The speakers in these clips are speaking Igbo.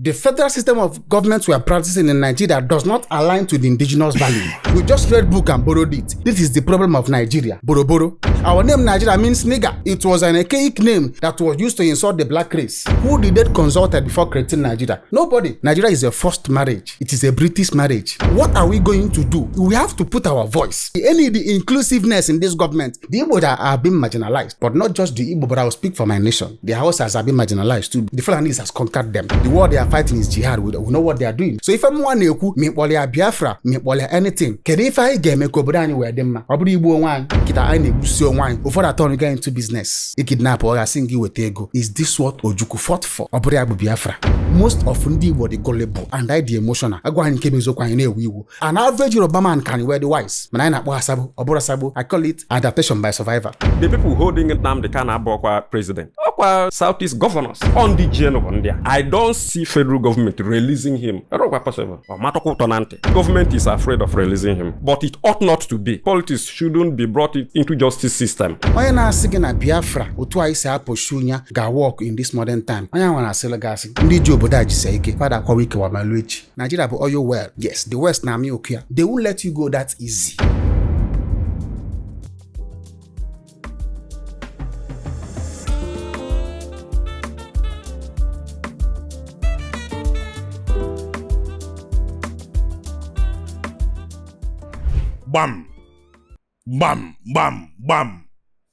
The federal system of government we are practicing in Nigeria does not align to the indigenous value. We just read book and borrowed it. This is the problem of Nigeria. Boroboro. Our name Nigeria means nigger. It was an archaic name that was used to insult the black race. Who did they consulted before creating Nigeria? Nobody. Nigeria is a forced marriage. It is a British marriage. What are we going to do? We have to put our voice. Any the inclusiveness in this government. The Igbo that are being marginalized, but not just the Igbo, but I will speak for my nation. The Hausas are being marginalized too. The Fulanis has conquered them. The war they are fighting is jihad. We know what they are doing. So if mụnwa na-ekwu ma ịkpọrọ Biafra, ma ịkpọrọ anything, kedu ife anyị ga-eme ka obodo anyị wee dị mma? Ọ bụrụ igbu onwe anyị, kịta anyị na-egbusi onwe anyị. Ụfọdụ atọ ga into business. Ikidnap ọ ga-asị gị weta ego. Is this what Ojukwu fought for? Ọ bụrụ ya bụ Biafra. Most of ndị Igbo dị gullible and anyị dị emotional. Agwa anyị nke bụ eziokwu, anyị na-ewe iwu. An average Yoruba man can wear the wise. Mana anyị na-akpọ asabo, ọ bụrụ asabo. I call it adaptation by survivor. The people holding Nnamdi Kanu abụọkwa president, ọkwa Southeast governors, ọ ndị ji bụ ndị a. I don't see federal government releasing him. Ọrọkwa possible. Ọ matụkwa ụtọ na ntị. Government is afraid of releasing him, but it ought not to be. Politics shouldn't be brought into justice system. Onye na-asị gị na Biafra otu anyị si apụshu ya ga-work in this modern time, onye nwere asịrị gị asị. Ndị ji obodo a jisie ike fada akwawa ikewa ma lụọ echi. Nigeria bụ oil well. Yes, the West na-amị oku ya. They won't let you go that easy. Gbam gbam gbam gbam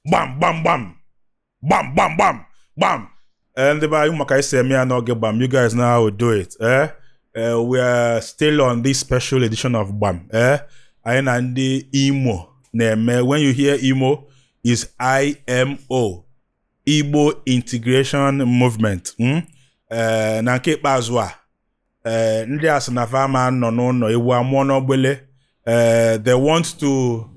gbam gbam gbam gbam gbam gbam gbam. Ndị be anyị, maka isi eme ya n'oge gbam, you guys know how we do it. Eh? We are still on this special edition of Gbam. Eh? Anyị na ndị Imo na-eme. When you hear Imo, is IMO, Igbo Integration Movement. Na nke ikpeazụ a, ndị a sị na fa ma nọ n'ụlọ ewu amụọ n'ogbele. They want to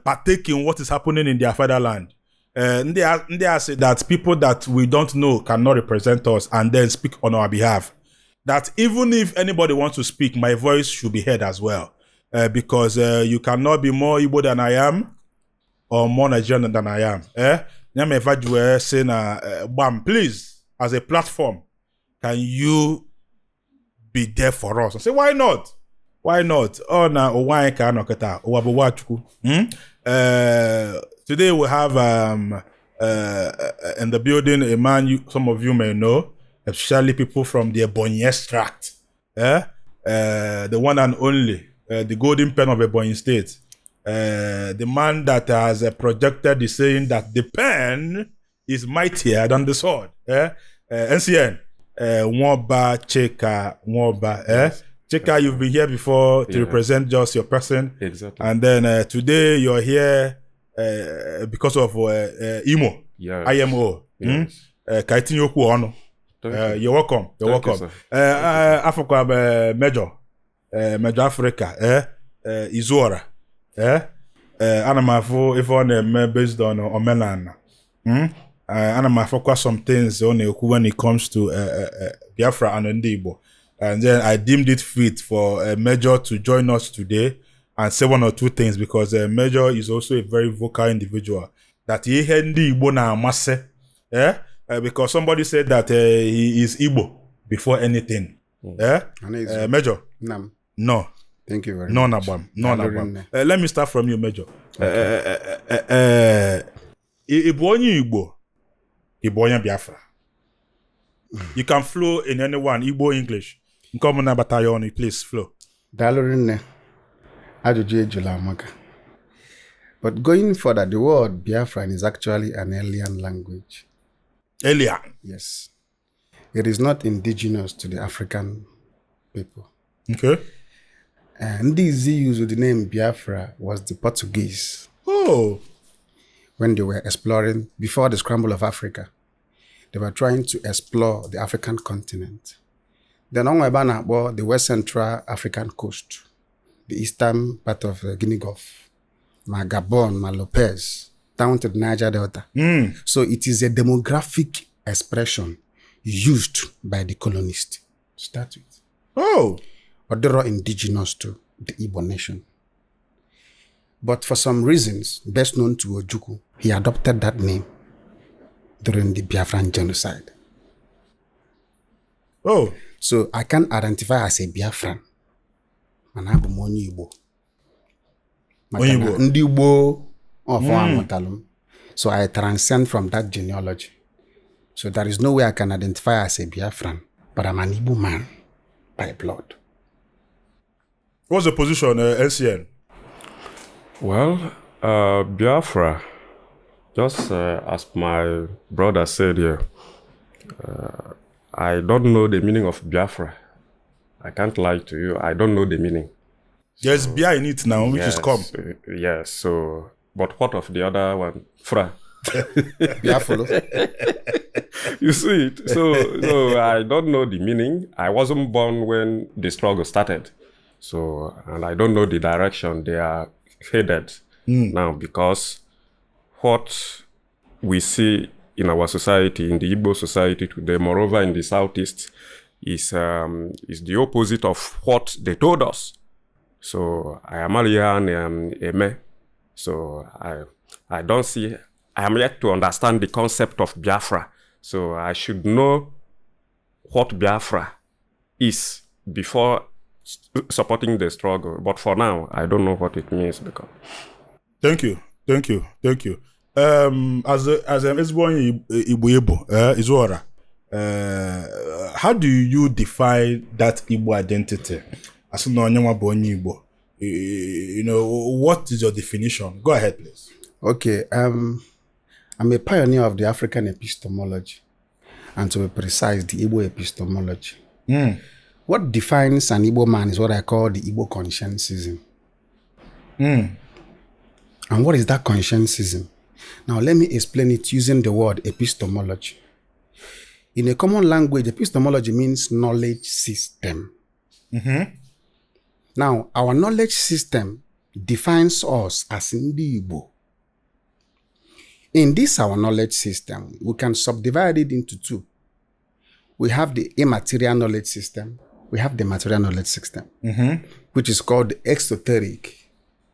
partake in what is happening in their fatherland. Ndị a say that people that we don't know cannot represent us and then speak on our behalf. That even if anybody wants to speak, my voice should be heard as well. Because you cannot be more Igbo than I am or more Nigerian than I am. Eh? Ya mere fa ji wee sị na Gbam, please, as a platform, can you be there for us? I say, why not? Why not? Ọ na ụwa anyị ka anọ kịta, ụwa bụ ụwa Chukwu. Hmm? Today we have in the building a man some of you may know, especially people from the Ebonyi extract. Eh? The one and only, the golden pen of Ebonyi State. The man that has projected the saying that the pen is mightier than the sword. Eh? NCN, Nwoba Chika Nwoba. Eh? Chika, you've been here before to represent just your person. Exactly. And then today you're here because of Imo, Yes. IMO. Hmm? Yes. Ka itinye okwu ọnụ. Thank you. You're welcome. You're Thank you, welcome. sir. Afọkwa m Major, Major Africa, Izuora. Ana m afụ ife ọ na-eme based on omenala. Hmm? Ana m afụkwa some things ọ na-ekwu when it comes to Biafra and ndị Igbo. And then I deemed it fit for Major to join us today and say one or two things because Major is also a very vocal individual. That ihe ndị Igbo na-amasị. Eh? Because somebody said that he is Igbo before anything. Eh? Major, Nam, no. thank you very No much. na gbam. No na Daalụ gbam. rinne. Let me start from you, Major. Ị bụ onye Igbo? Ị bụ onye Biafra? You can flow in anyone, Igbo, English. Nke ọ bụla bata ya ọnụ, please flow. Daalụ rinne. Ajụjụ ejula amaka. But going further, the word Biafran is actually an alien language. Alien. Yes. It is not indigenous to the African people. Okay. And ndị used the name Biafra was the Portuguese Oh. when they were exploring before the scramble of Africa. They were trying to explore the African continent. Then on ebe a na-akpọ the West Central African coast, the eastern part of the Guinea Gulf, ma Gabon, ma Lopez, down to the Niger Delta. So it is a demographic expression used by the colonists to start with. Oh. Odoro indigenous to the Igbo nation. But for some reasons, best known to Ojukwu, he adopted that name during the Biafran genocide. Oh, So I can't identify as a Biafran. Mana abụ m onye Igbo. Maka Onye na Igbo. ndị gboo ọfọ amụtalụ m. So I transcend from that genealogy. So there is no way I can identify as a Biafran, but I'm an Igbo man by blood. What's the position, NCN? Well, Biafra, just as my brother said here, I don't know the meaning of Biafra. I can't lie to you. I don't know the meaning. There's Bia in it now, which is come. Yes. So, but what of the other one? Fra. Biafra. You see it. So I don't know the meaning. I wasn't born when the struggle started. So, and I don't know the direction they are headed now, because what we see in our society, in the Igbo society today, moreover in the Southeast, is the opposite of what they told us. So I am Eme. So I don't see, I am yet to understand the concept of Biafra. So I should know what Biafra is before supporting the struggle. But for now, I don't know what it means. Because Thank you. Thank you. Thank you. As an ezigbo onye Igbo, Izuora, how do you define that Igbo identity? As na onye nwa bụ onye Igbo, you know, what is your definition? Go ahead, please. Okay. I'm a pioneer of the African epistemology, and to be precise, the Igbo epistemology. What defines an Igbo man is what I call the Igbo consciencism. And what is that consciencism? Now, let me explain it using the word epistemology. In a common language, epistemology means knowledge system. Now, our knowledge system defines us as Ndi Igbo. In this, our knowledge system, we can subdivide it into two. We have the immaterial knowledge system. We have the material knowledge system, which is called the exoteric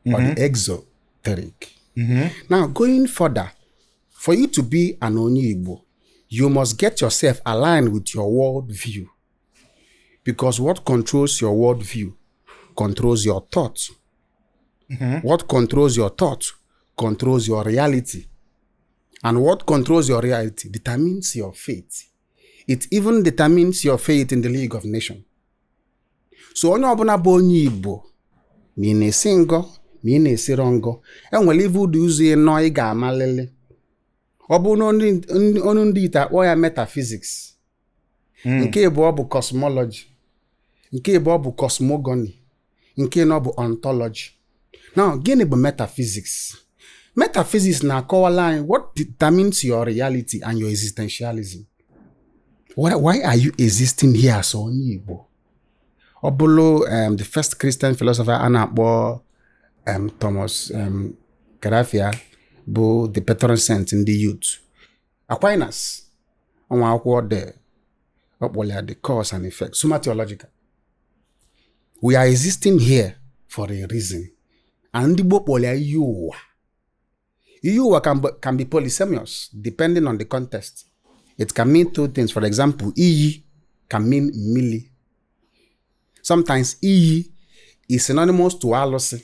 or the exoteric. Now, going further, for you to be an Onye Igbo, you must get yourself aligned with your worldview. Because what controls your worldview controls your thoughts. What controls your thoughts controls your reality. And what controls your reality determines your fate. It even determines your fate in the League of Nations. So onye ọbụla bụ onye Igbo, ma ị na-esi ngọ, ma ị na-esiro ngọ, enwere ife ụdị ụzọ ịnọ ị ga-amalili. Ọ bụ na onu ndị ite akpọ ya metaphysics. Nke ịbụọ bụ cosmology. Nke ịbụọ bụ cosmogony. Nke ịnọ bụ ontology. Now, gịnị bụ metaphysics? Metaphysics na-akọwala anyị what determines your reality and your existentialism. Why are you existing here as onye Igbo? Ọ bụrụ the first Christian philosopher a na-akpọ Thomas Karafia bụ the patron saint ndị youth. Aquinas, ọnwa akwụkwọ de ọ kpọrọ ya the cause and effect, summa theologica. We are existing here for a reason. And ndị Igbo kpọrọ ya iyi ụwa. Iyi ụwa can be polysemous depending on the context. It can mean two things. For example, iyi can mean mmili. Sometimes iyi is synonymous to alụsị.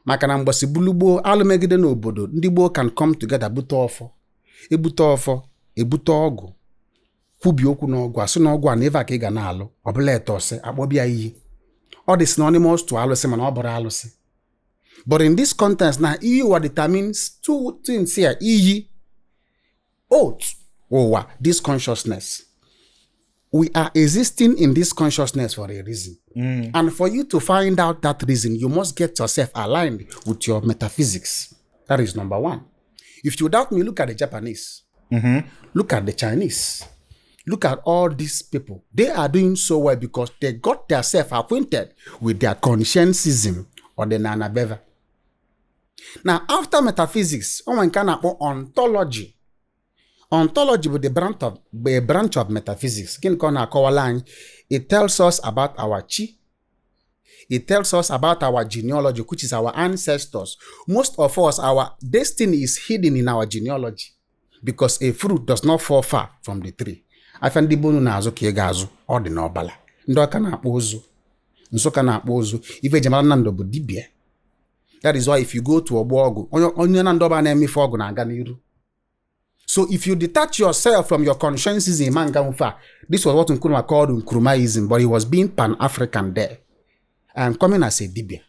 Maka na mgbasi bulu gboo alụ megide n'obodo, ndị gboo can come together bute ọfọ. Ebute ọfọ, ebute ọgwụ, kwubi okwu n'ọgwụ, asị n'ọgwụ a na ebe a ka ị ga na-alụ, ọ bụla ete ọsị, akpọbịa iyi. Ọ dị synonymous to alụsị mana ọ bụrụ alụsị. But in this context now, iyi ụwa determines two things here. Iyi, oath, ụwa, this consciousness. We are existing in this consciousness for a reason. And for you to find out that reason, you must get yourself aligned with your metaphysics. That is number one. If you doubt me, look at the Japanese. Look at the Chinese. Look at all these people. They are doing so well because they got themselves acquainted with their consciencism or the Nanabeva. Now, after metaphysics, one can akpọ ontology. Ontology bụ the branch of metaphysics. Gịnị ka ọ na-akọwala anyị? It tells us about our chi. It tells us about our genealogy, which is our ancestors. Most of us, our destiny is hidden in our genealogy because a fruit does not fall far from the tree. Afịa ndị be unu na-azụ ka ị ga-azụ. Ọ dị n'ọbala. Ndị Ọka na-akpụ ụzụ, Nsụka na-akpụ ụzụ. Ife eji mara Nando bụ dibịa. That is why if you go to ọgbọ ọgụ, onye Nando ọba na-eme ife ọgụ na-aga n'iru. So if you detach yourself from your consciences man fa, this was what Nkrumah called Nkrumahism, but he was being pan-African there. I am coming as a dibia.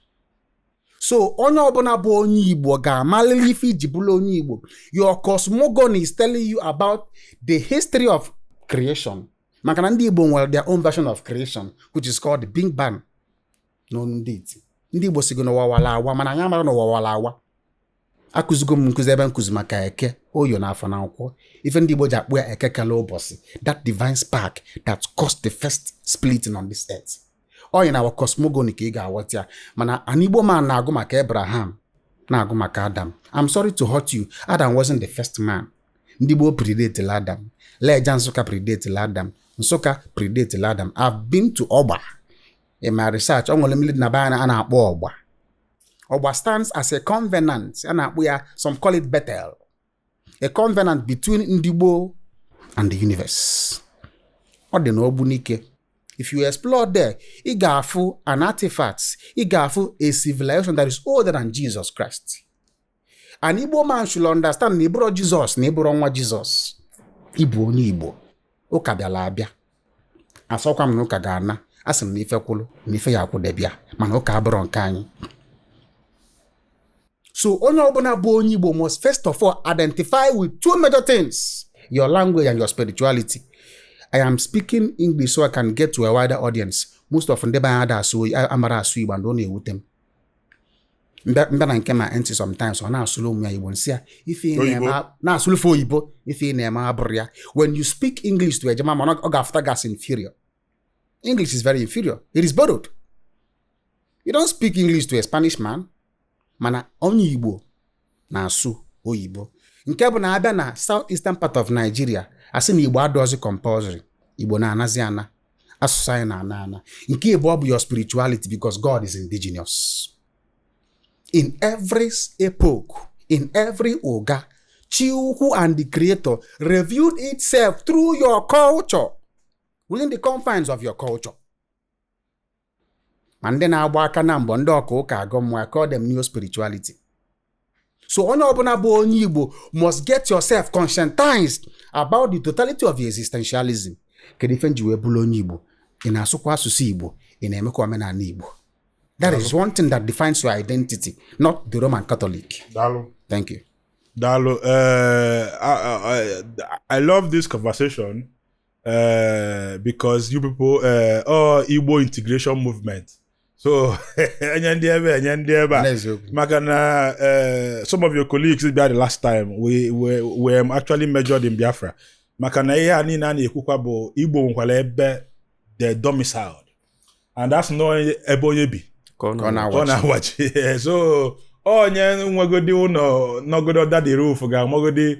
So onye ọbụla bụ onye Igbo ga-amalili ife iji bụrụ onye Igbo. Your cosmogony is telling you about the history of creation. Maka na ndị Igbo nwere their own version of creation, which is called the Big Bang n'onu ndị iti. Ndị Igbo sigo n'ụwa wara awa, mana anyị amara n'ụwa wara awa. Akụzigo m nkụzi ebe nkụzi maka Eke, Oyo na Afọ na Nkwọ. Ife ndị Igbo ji akpụ ya Eke kele ụbọchị, that divine spark that caused the first splitting on this earth. Ọ na our cosmogony ka ị ga-aghọta ya. Mana an Igbo man na-agụ maka Abraham, na-agụ maka Adam. I'm sorry to hurt you, Adam wasn't the first man. Ndị Igbo predate Adam. Leja Nsụka predate Adam. Nsụka predate Adam. I've been to Ọgba in my research. Ọ nwere mmiri dị na be anyị a na-akpọ Ọgba. Ọgba stands as a covenant. A na-akpọ ya, some call it Bethel, a covenant between ndị gboo and the universe. Ọ dị n'Ogbunike. If you explore there, ị ga-afụ an artifact, ị ga-afụ a civilization that is older than Jesus Christ. An Igbo man should understand na ịbụrụ Jizọs, na ịbụrụ nwa Jizọs, ịbụ onye Igbo. Ụka bịara abịa. Asọkwa m na ụka ga-ana. Asị m na ife kwụlụ na ife ya akwụdebịa, mana ụka abụrọ nke anyị. So onye ọbụla bụ onye Igbo must first of all identify with two major things: your language and your spirituality. I am speaking English so I can get to a wider audience. Most of ndị be anyị ada asụ, amara asụ Igbo, and ọ na-ewute m. Mbịa na nke ma ntị, sometimes ọ na-asụrụ ụmụ ya Igbo, nsị ya ife ị na-eme na-asụlụfe oyibo, ife ị na-eme abụrụ ya. When you speak English to ejema, mana ọ ga-afụta gas inferior. English is very inferior. It is borrowed. You don't speak English to a Spanish man. Mana onye Igbo na-asụ oyibo. Nke bụ na abịa na south eastern part of Nigeria, asị na Igbo adọzi compulsory. Igbo na-anazi ana, asụsụ anyị na-ana ana. Nke ịbụọ bụ your spirituality, because God is indigenous. In every epoch, in every oga, Chiukwu and the creator revealed itself through your culture, within the confines of your culture. Ma ndị na-agba aka na mbọ, ndị ọka ụka agọ mmụọ, call them new spirituality. So onye ọbụla bụ onye Igbo must get yourself conscientized about the totality of your existentialism. Kedu ife nji wee bụrụ onye Igbo? Ị na-asụkwa asụsụ Igbo? Ị na-emekwa omenala Igbo? That is one thing that defines your identity, not the Roman Catholic. Daalụ. Thank you. Daalụ. I love this conversation because you people, oh, Igbo integration movement. So enye ndị ebe, enye ndị ebe a. N'eziokwu. Maka na some of your colleagues bịa the last time we were actually measured in Biafra. Maka na ihe a niile a na-ekwukwa bụ Igbo nwekwara ebe they domiciled. And that's not ebe onye bi. Ka ọ Ka ọ na- Ka ọ na-awachi. So onye nwegodi ụlọ nọgodi under the roof ga-amagodi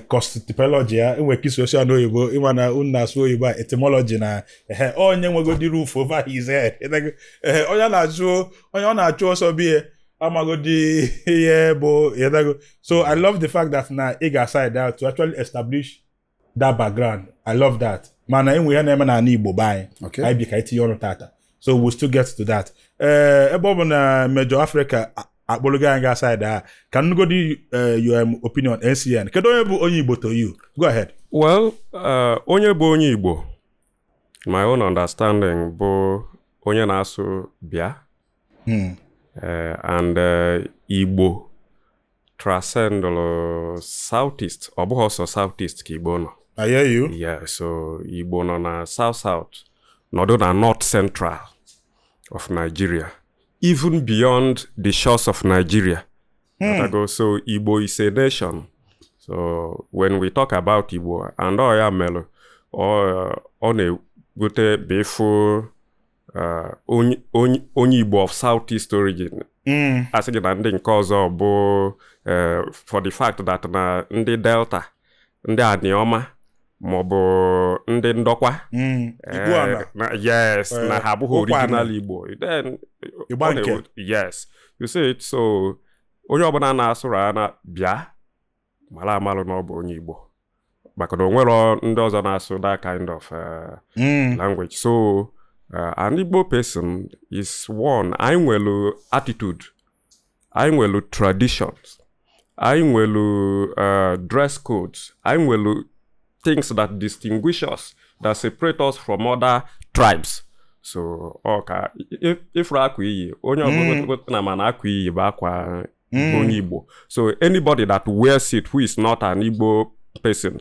costipology ya enwe ka isi osi n'oyibo, ịma na unu na-asụ oyibo a, etymology na ehe, onye nwegodi roof over his head. Ehe, onye na-achụ, onye ọ na-achụ ọsọ bie amagodi ihe bụ ịdago. So I love the fact that na ị ga-side out to actually establish that background. I love that. Mana enwe ihe na-eme n'ala Igbo be anyị. Anyị bi ka anyị tinye ọnụ tata, so we'll still get to that. Ee, ebe ọ bụ na Major Africa akpọrọgo anyị ga side a, ka nnugodi your opinion. NCN, kedu onye bụ onye Igbo to you? Go ahead. Well, onye bụ onye Igbo, my own understanding bụ onye na-asụ bịa. And Igbo transcend Southeast. Ọ bụghị ọsọ Southeast ka Igbo nọ. I hear you. Yeah, so Igbo nọ na South South, nọdụ na North Central of Nigeria, even beyond the shores of Nigeria. Ghọtago? So Igbo is a nation. So when we talk about Igbo, and ọ ya melụ ọ na-egote bụ onye Igbo of Southeast origin, asị gị na ndị nke ọzọ bụ for the fact that na ndị Delta, ndị Anioma maọbụ ndị Ndọkwa, Igbo ana. Yes, na ha abụghị Ụkwa ana. original Igbo. Then Igba ọ nke. Yes, you see it. So onye ọbụla na-asụrụ ana bịa mara amalụ na ọ bụ onye Igbo. Maka na o nwero ndị ọzọ na-asụ that kind of language. So an Igbo person is one, anyị nwelu attitude, anyị nwelu traditions, anyị nwelu dress codes, anyị nwelu things that distinguish us, that separate us from other tribes. So ọ ka ifuru akwa iyi onye ọbụla na mana akwa iyi bụ akwa onye Igbo. So anybody that wears it who is not an Igbo person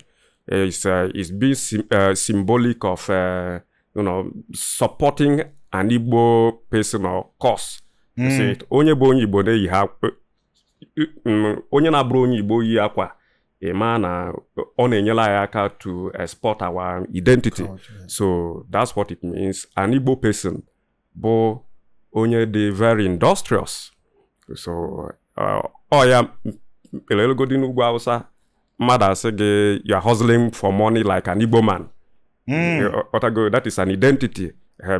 is being symbolic of supporting an Igbo person or cause. You see it? Onye bụ onye Igbo na-eyi ha, onye na-abụrụ onye Igbo yi akwa, ị ma na ọ na-enyere anyị aka to export our identity. So that's what it means. An Igbo person bụ onye dị very industrious. So ọ ya elelugodi n'ugwu Hausa, mmadụ asị gị, "You are hustling for money like an Igbo man." Otago, that is an identity,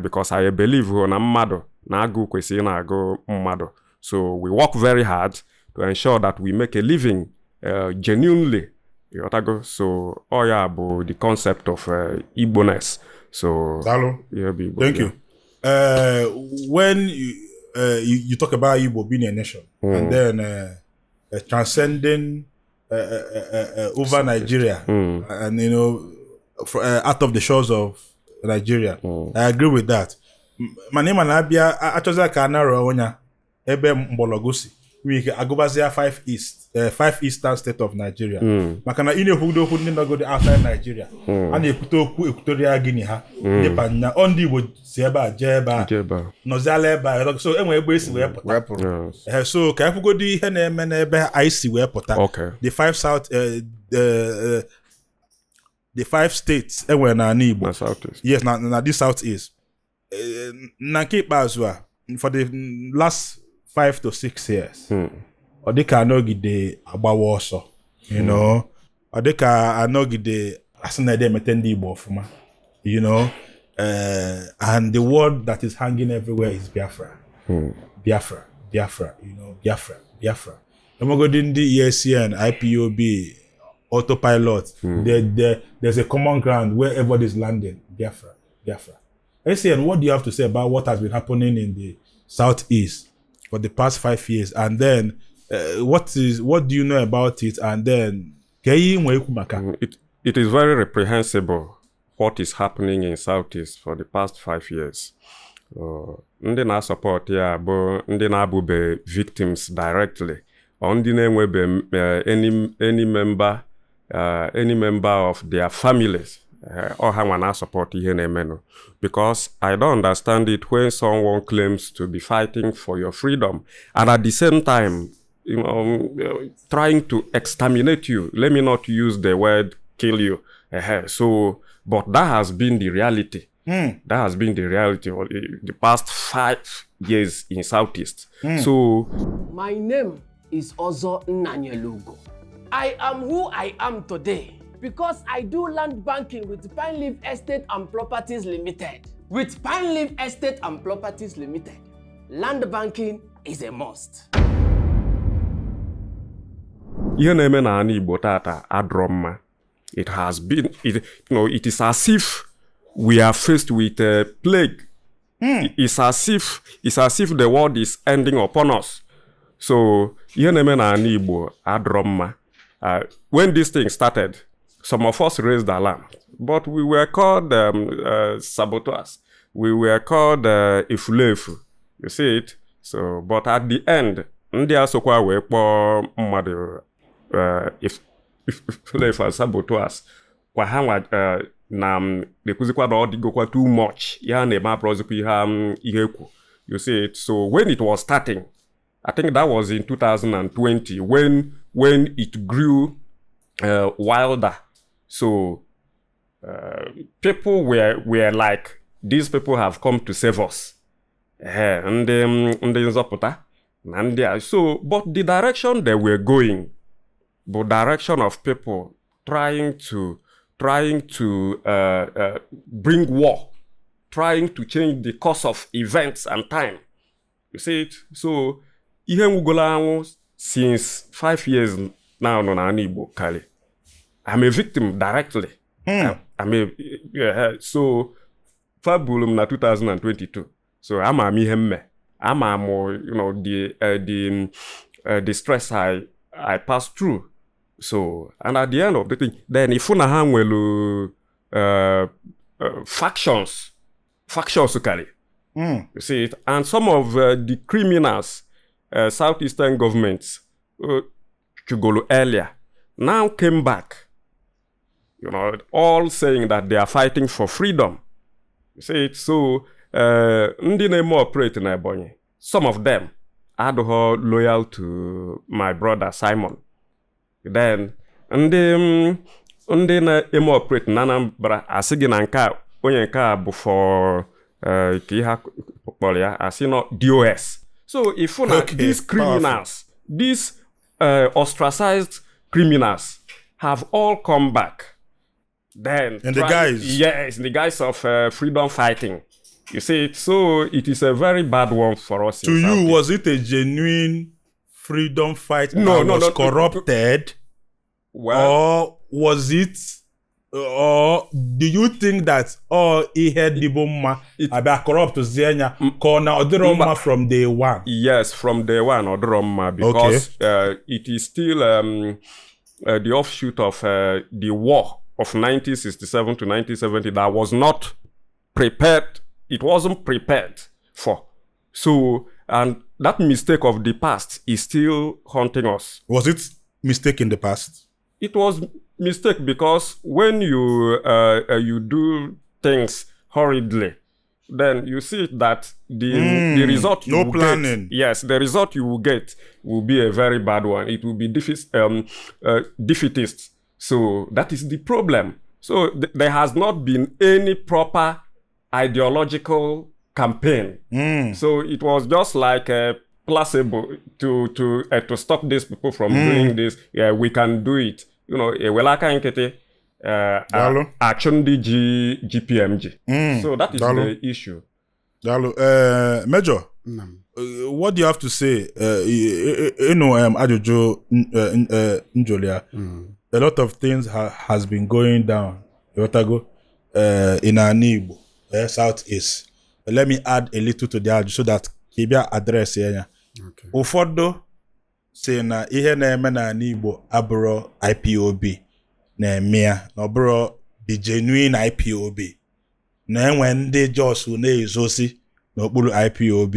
because I believe na mmadụ na agụ kwesịrị na-agụ mmadụ. So we work very hard to ensure that we make a living genuinely. Otago, so ọ ya bụ the concept of Igbo-ness. So Daalụ. Yeah, bụ Igbo. Thank Yeah. you. When you talk about Igbo being a nation and then transcending over Nigeria and out of the shores of Nigeria, I agree with that. Mana ịma na-abịa achọzi ka a narrow onya ebe mgbọrọgwụ si nwere ike agụbazie five east, five eastern state of Nigeria, maka na ị na-ekwudo okwu ndị nọgodi outside Nigeria, a na-ekwute okwu Equatorial Guinea, ha ndị Panya ọ ndị Igbo si ebe a jee ebe a Jee ebe a. nọziala ebe a, so enwere ebe esi wee pụta. Wepụrụ. Yes. So ka ekwugodi ihe na-eme n'ebe anyị si wee pụta, the five south, the five states enwere n'ala Igbo. Na Southeast. Yes, na this South East. Na nke ikpeazụ a, for the last 5 to 6 years, ọ dịka anọgide agbawa ọsọ, ọ dịka anọgide asị na ede emete ndị Igbo ọfụma, and the word that is hanging everywhere is Biafra, Biafra, Biafra, Biafra, Biafra. Enwegodi ndị ESN, IPOB, autopilot, there's a common ground where everybody is landing: Biafra, Biafra. ACN, what do you have to say about what has been happening in the Southeast for the past 5 years? And then what do you know about it? And then ka ihe ị nwere ikwu maka It is very reprehensible what is happening in Southeast for the past 5 years. Ndị na-support ya bụ ndị na-abụbe victims directly or ndị na-enwebe any member of their families. Ọ ha nwa na-support ihe na-emenụ, because I don't understand it when someone claims to be fighting for your freedom and at the same time trying to exterminate you. Let me not use the word kill you. So, but that has been the reality. That has been the reality for the past 5 years in Southeast. So, My name is Ozo Nanyelugo. I am who I am today because I do land banking with Pine Leaf Estate and Properties Limited. With Pine Leaf Estate and Properties Limited, land banking is a must. Ihe na-eme n'ala Igbo tata adịrọ mma. It has been, it, you know, it is as if we are faced with a plague. It's as if the world is ending upon us. So ihe na-eme n'ala Igbo adịrọ mma. When this thing started, some of us raised alarm, but we were called saboteurs. We were called efulefu. You see it? So, but at the end, ndị a sokwa wee kpọọ mmadụ efulefu and saboteurs kwa ha nwa na na-ekwuzikwa na ọ dịgokwa too much, ya na-eme abụrụzikwa ihe ekwu. You see it? So when it was starting, I think that was in 2020 when it grew wilder. So people were like, "These people have come to save us." Eh, ndị nzọpụta na ndị a. So, but the direction they were going bụ direction of people trying to bring war, trying to change the course of events and time. You see it? So, ihe nwugolo anwụ since 5 years now nọ n'ala Igbo karị. I'm a victim directly. So fa buru m na 2022. So ama m ihe mme. Ama m, you know, the stress I passed through. So, and at the end of the thing, then ifu na ha nwelu factions karị. You see it? And some of the criminals, southeastern governments, chugolu earlier, now came back, you know, all saying that they are fighting for freedom. You see it? So, ndị na-eme operate na Ebonyi, some of them adịghọ loyal to my brother Simon. Then, ndị na-eme operate na Anambra asị gị na nke a, onye nke a bụ for ka ihe kpọrọ ya asị nọ DOS. So if na these criminals, these ostracized criminals have all come back. Then in the guise. Yes, in the guise of freedom fighting. You see, so it is a very bad one for us. To you, was it a genuine freedom fight that was corrupted? Well, or was it, or do you think that ihe dịbụ mma abịa corrupt zienya ka ọ na ọ dịrọ mma from day one? Yes, from day one ọ dịrọ mma, because it is still the offshoot of the war of 1967 to 1970 that was not prepared. It wasn't prepared for. So, and that mistake of the past is still haunting us. Was it mistake in the past? It was mistake because when you you do things hurriedly, then you see that the result you will planning. Get, yes, the result you will get will be a very bad one. It will be defeatist. So that is the problem. So there has not been any proper ideological campaign. So it was just like a placebo to stop these people from doing this. Yeah, we can do it. You know, ewelaka nkịtị achụ ndị GPMG. So that is the issue. Daalụ. Major, what do you have to say? You know, ajụjụ Njolia. A lot of things has been going down. Yotago, in Ani Igbo, Southeast. Let me add a little to the ajụjụ so that kibia address ya. Okay. Ụfọdụ si na ihe na-eme n'ala Igbo abụrụ IPOB na-eme ya, na ọ bụrụ the genuine IPOB, na-enwe ndị jos na-ezosi n'okpuru IPOB.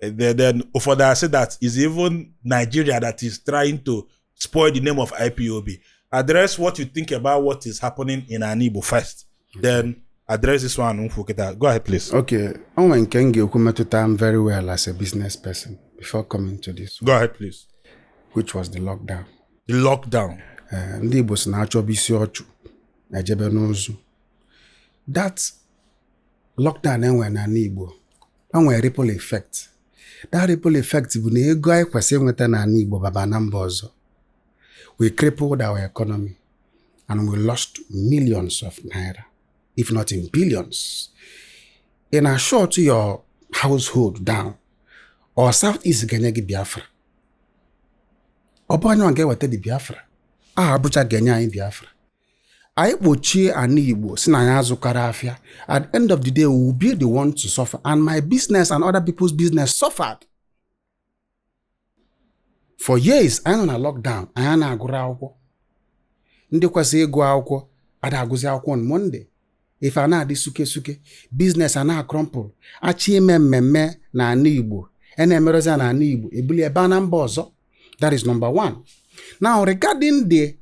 Then ụfọdụ asị that is even Nigeria that is trying to spoil the name of IPOB. Address what you think about what is happening in Ani Igbo first, then address this one. Go ahead, please. Okay. Onwe nke m ga-ekwu metụta m very well as a business person before coming to this. Go ahead, please. Which was the lockdown. The lockdown. Ndị Igbo si na-achọba isi ọchụ na-ejebe n'ụzụ. That lockdown enwere n'ala Igbo, o nwere ripple effect. That ripple effect bụ na ego anyị kwesịrị inweta n'ala Igbo baba na mba ọzọ. We crippled our economy and we lost millions of naira, if not in billions. In a short your household down, or Southeast ga-enye gị Biafra. Ọ bụ anyị ga-eweta dị Biafra. Aha Abuja ga-enye anyị Biafra. Anyị kpochie ana Igbo si na anyị azụkara afịa. At the end of the day, we will be the one to suffer. And my business and other people's business suffered. For years, anyị nọ na lockdown, anyị na-agụrụ akwụkwọ. Ndị kwesịrị ịgụ akwụkwọ ada agụzi akwụkwọ on Monday. Ife a na-adị suke suke, business a na-crumple, achị ime mmemme na ana Igbo, a na-emerezi na ana Igbo, ebuli ebe a na mba ọzọ. That is number one. Now, regarding the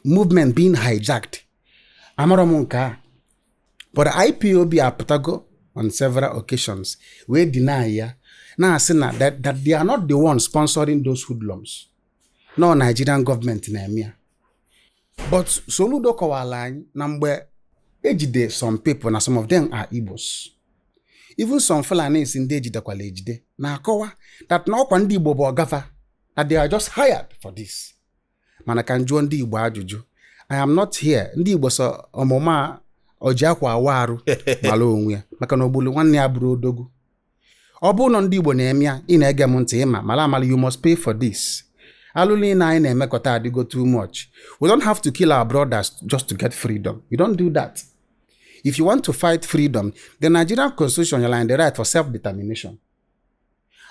movement being hijacked, amarọ m nke a, but IPOB apụtago on several occasions wee deny ya, na-asị na that they are not the ones sponsoring those hoodlums. No Nigerian government na-eme ya. But Soludo kọwara anyị na mgbe ejide some people, na some of them are Igbos. Even some Fulanis ndị ejidekwala ejide na-akọwa that na ọkwa ndị Igbo bụ ọgafa, that they are just hired for this. Mana ka m jụọ ndị Igbo ajụjụ. I am not here. Ndị Igbo sọ ọmụma oji akwa awa arụ mara onwe ya, maka na ogbulu nwanne ya bụrụ odogwu. Ọ bụrụ na ndị Igbo na-eme ya, ị na-ege m ntị ịma mara amara, you must pay for this. Alụ niile anyị na-emekọta adịgo too much. We don't have to kill our brothers just to get freedom. You don't do that. If you want to fight freedom, the Nigerian constitution you the right for self-determination.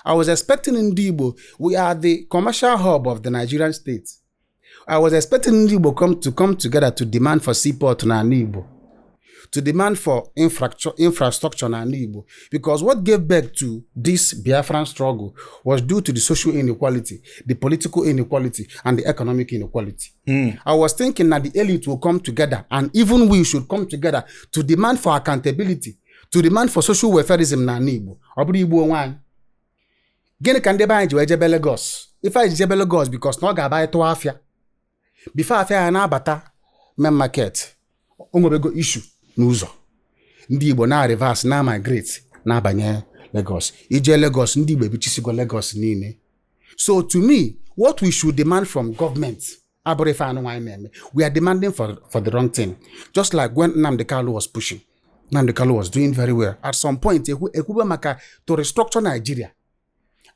I was expecting ndị Igbo, we are the commercial hub of the Nigerian state. I was expecting ndị Igbo come together to demand for seaport na ala Igbo, to demand for infrastructure na ala Igbo, because what gave birth to this Biafran struggle was due to the social inequality, the political inequality, and the economic inequality. I was thinking that the elite will come together, and even we should come together to demand for accountability, to demand for social welfareism na ala Igbo. Ọ bụrụ Igbo onwe anyị. Gịnị ka ndị be anyị ji wee jebe Lagos? Ife anyị ji jebe Lagos because na ọ ga-aba anyị tụọ afịa. Before afịa ya na-abata main market, o nwebego issue n'ụzọ. Ndị Igbo na reverse na migrate na-abanye Lagos. Ije Lagos, ndị Igbo ebichisigo Lagos niile. So to me, what we should demand from government abụrụ ife anụ anyị na-eme. We are demanding for the wrong thing. Just like when Nnamdi Kanu was pushing. Nnamdi Kanu was doing very well. At some point, ekwube maka to restructure Nigeria.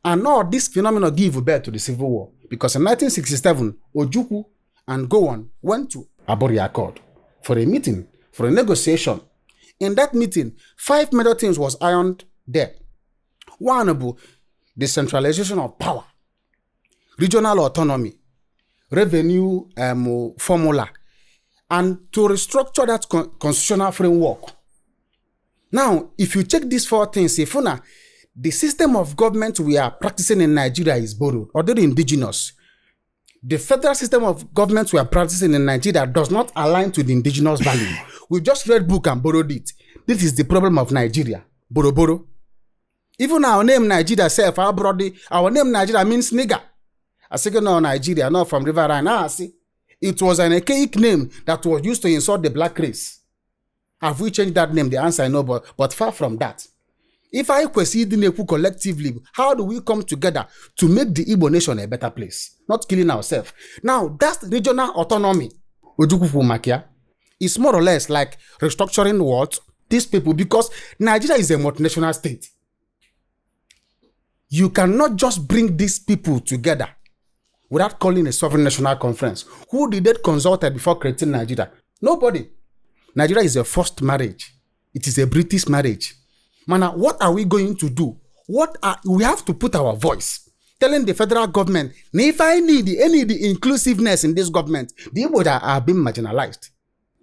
And all this phenomenon give birth to the civil war. Because in 1967, Ojukwu and Gowon went to Aburi Accord for a meeting, for a negotiation. In that meeting, five major things was ironed there. One bụ decentralization of power, regional autonomy, revenue formula, and to restructure that constitutional framework. Now, if you check these four things, if una, the system of government we are practicing in Nigeria is borrowed or they're indigenous. The federal system of government we are practicing in Nigeria does not align to the indigenous value. We just read book and borrowed it. This is the problem of Nigeria. Borrow, borrow. Even our name Nigeria self, our brother, our name Nigeria means nigger. I say no Nigeria, not from Riverine. Ah, see, it was an archaic name that was used to insult the black race. Have we changed that name? The answer is no, but far from that. If I kwesị ịdị na-ekwu collectively, how do we come together to make the Igbo nation a better place? Not killing ourselves. Now, that's regional autonomy. Ojukwu kwuru maka ya. It's more or less like restructuring what? These people, because Nigeria is a multinational state. You cannot just bring these people together without calling a sovereign national conference. Who did they consult before creating Nigeria? Nobody. Nigeria is a forced marriage. It is a British marriage. Mana, what are we going to do? We have to put our voice, telling the federal government, na if I need any the inclusiveness in this government, the Igbo that are being marginalized.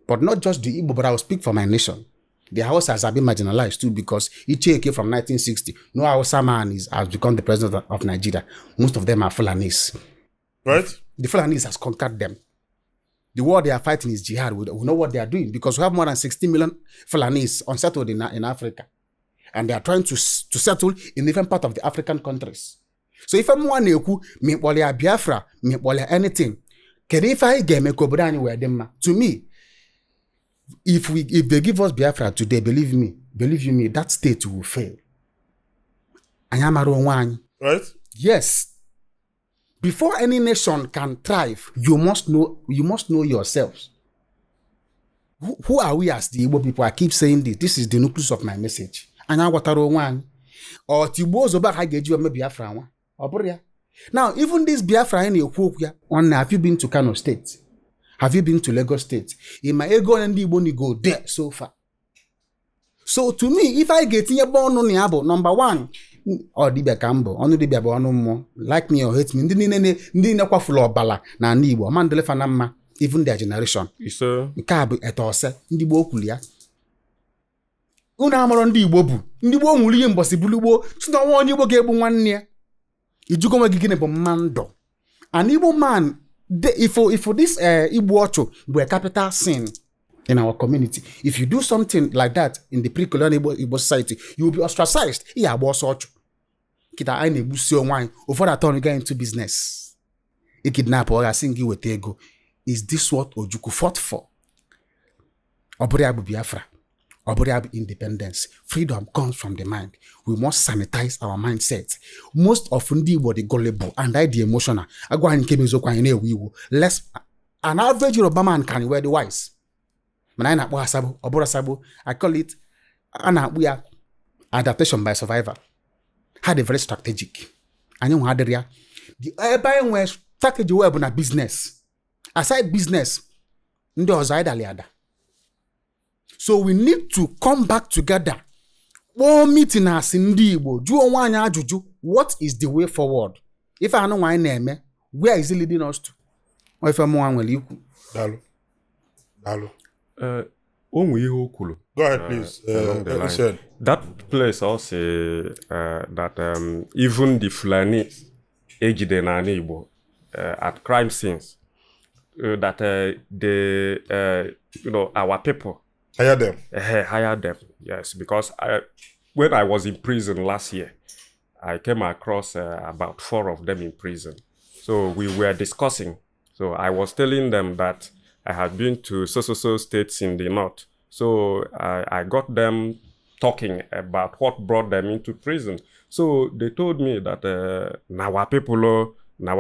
But not just the Igbo, but I will speak for my nation. The Hausas have been marginalized too because Icheke from 1960, no Hausa man has become the president of Nigeria. Most of them are Fulanis. Right? The Fulanis has conquered them. The war they are fighting is jihad. We know what they are doing because we have more than 60 million Fulanis unsettled in Africa. And they are trying to settle in different parts of the African countries. So if I'm one na-ekwu, ma ịkpọrọ ya Biafra, ma ịkpọrọ ya anything, kedu ife anyị ga-eme ka obodo anyị wee dị mma? To me, if they give us Biafra today, believe me, believe you me, that state will fail. Anyị amara onwe anyị. Right? Yes. Before any nation can thrive, you must know yourselves. Who are we as the Igbo people? I keep saying this. This is the nucleus of my message. Anyị agwatara onwe anyị. Ọ tigbuo ozugbo ha ga-eji eme Biafra nwa. Ọ bụrụ ya. Now, even this Biafra anyị na-ekwu okwu ya, nwanne, have you been to Kano State? Have you been to Lagos State? Ị ma ego ole ndị Igbo go there so far? So to me, if anyị ga-etinyebe ọnụ na ya bụ number one, ọ dibịa ka m bụ, ọnụ dibịa bụ ọnụ mmụọ. Like me or hate me, ndị niile ndị niile kwafuru ọbala na ala Igbo, ọma ndịlefa na mma, even their generation. Ise. Nke a bụ eto ose ndị gboo kwuru ya. Unu amarọ ndị Igbo bụ ndị gboo nwụrụ ihe mbọsị bulu gboo si na ọnwa onye Igbo ga-egbu nwanne ya. Ijugo onwe gị, gịnị bụ mma ndụ? An Igbo man, if this igbu ọchụ bụ a capital sin in our community, if you do something like that in the pre-colonial Igbo society, you will be ostracized. Ị agba ọsọ ọchụ. Kịta anyị na-egbusi onwe anyị, ụfọdụ atọ ga into business ikidnap, ọ ga-asị gị weta ego. Is this what Ojukwu fought for? Ọ bụrụ ya bụ Biafra, ọ bụrụ ya bụ independence. Freedom comes from the mind. We must sanitize our mindset. Most of ndị Igbo dị gullible and I dị emotional. Agwa anyị nke bụ eziokwu, anyị na-ewe iwu. Less an average Yoruba man can wear the wise, mana anyị na-akpọ asabo. Ọ bụrụ asabo, I call it, a na-akpụ ya adaptation by survival. Ha dị very strategic. Anyị nwe adịrị ya. The ebe anyị nwee Strategy well bụ na business. Aside business, ndị ọzọ anyị dali ada. So we need to come back together. Kpọọ meeting asị ndị Igbo, jụọ onwe anyị ajụjụ, what is the way forward? Ife anụ nwa anyị na-eme, where is it leading us to? Ọ ife mụnwa nwere ikwu. Daalụ. Daalụ. O nwee ihe o kwuru. Go ahead, please. Along the line. Listen. That place also that even the Fulani ejide n'ala Igbo at crime scenes, that they, our people Hire them. Hire them. Yes, because when I was in prison last year, I came across about 4 of them in prison. So we were discussing. So I was telling them that I had been to so states in the north. So I got them talking about what brought them into prison. So they told me that our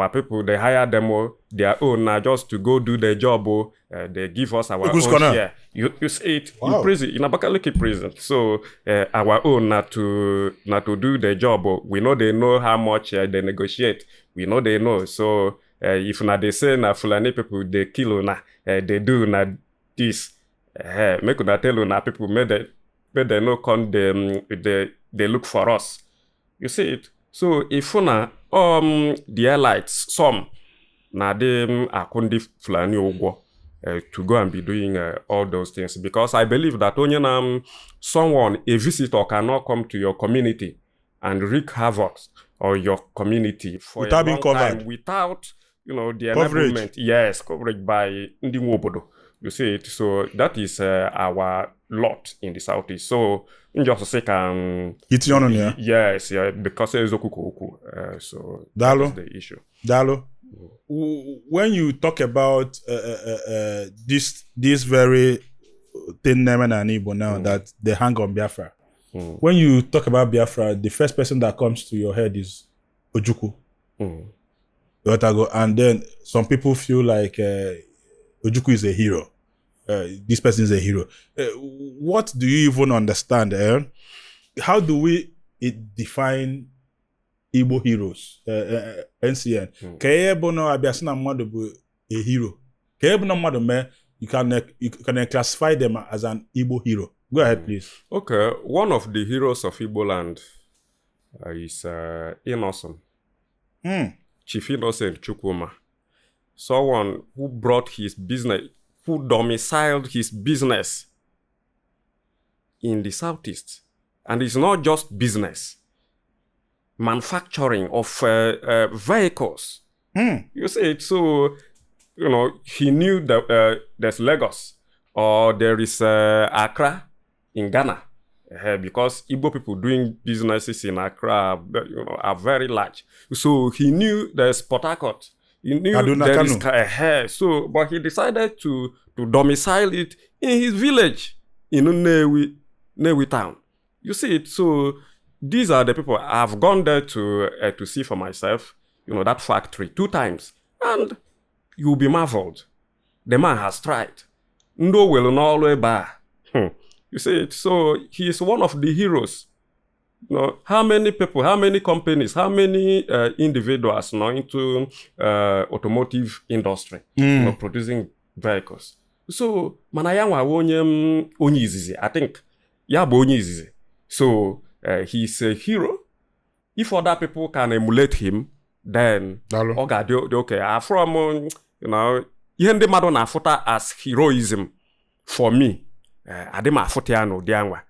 people, they hire them, their own now just to go do their job. They give us our Who's own gonna? share. You see it. Wow. In prison, in Abakaliki prison. So our own not to do their job. We know they know how much they negotiate. We know they know. So if na they say na Fulani people they kill una, they do na this. Make una tell una people may they no come they look for us. You see it. So if una the elites some na them akwụ ndị Fulani ụgwọ to go and be doing all those things, because I believe that onye na someone, a visitor, cannot come to your community and wreak havoc on your community for without a being long covered, time, without the coverage. Enablement. Yes, coverage by ndị nwe obodo. You see it. So that is our lot in the southeast. So just say can itinye ọnụ na ya. Yes, yeah, because eziokwu ka okwu. So Daalụ. that's the issue. Daalụ. When you talk about this very thing na-eme n'ala Igbo now, that they hang on Biafra. When you talk about Biafra, the first person that comes to your head is Ojukwu. And then some people feel like Ojukwu is a hero. This person is a hero. What do you even understand? How do we define Igbo heroes? NCN. Ka ihe bụ na abịa sị na mmadụ bụ a hero. Ka ihe bụ na mmadụ mee, you can classify them as an Igbo hero. Go ahead, please. Okay, one of the heroes of Igbo land is Innocent. Chief Innocent Chukwuma. Someone who brought his business, who domiciled his business in the southeast. And it's not just business. Manufacturing of vehicles. You see it. So, he knew that there's Lagos or there is Accra in Ghana. Because Igbo people doing businesses in Accra, are very large. So he knew there's Port Harcourt. He knew Kaduna, there is so, but he decided to domicile it in his village in Nnewi town. You see it. So these are the people. I've gone there to see for myself, that factory 2 times, and you'll be marveled. The man has tried. Ndo welu n'ọlụ ebe a. You see it. So he is one of the heroes. How many people, how many companies, how many individuals now into automotive industry, producing vehicles? So, mana ya nwa onye izizi, I think, ya bụ onye izizi. So, he is a hero. If other people can emulate him, then ọ ga-adị okay. From, ihe ndị mmadụ na-afụta as heroism for me, adị m afụta ya n'ụdị anwa.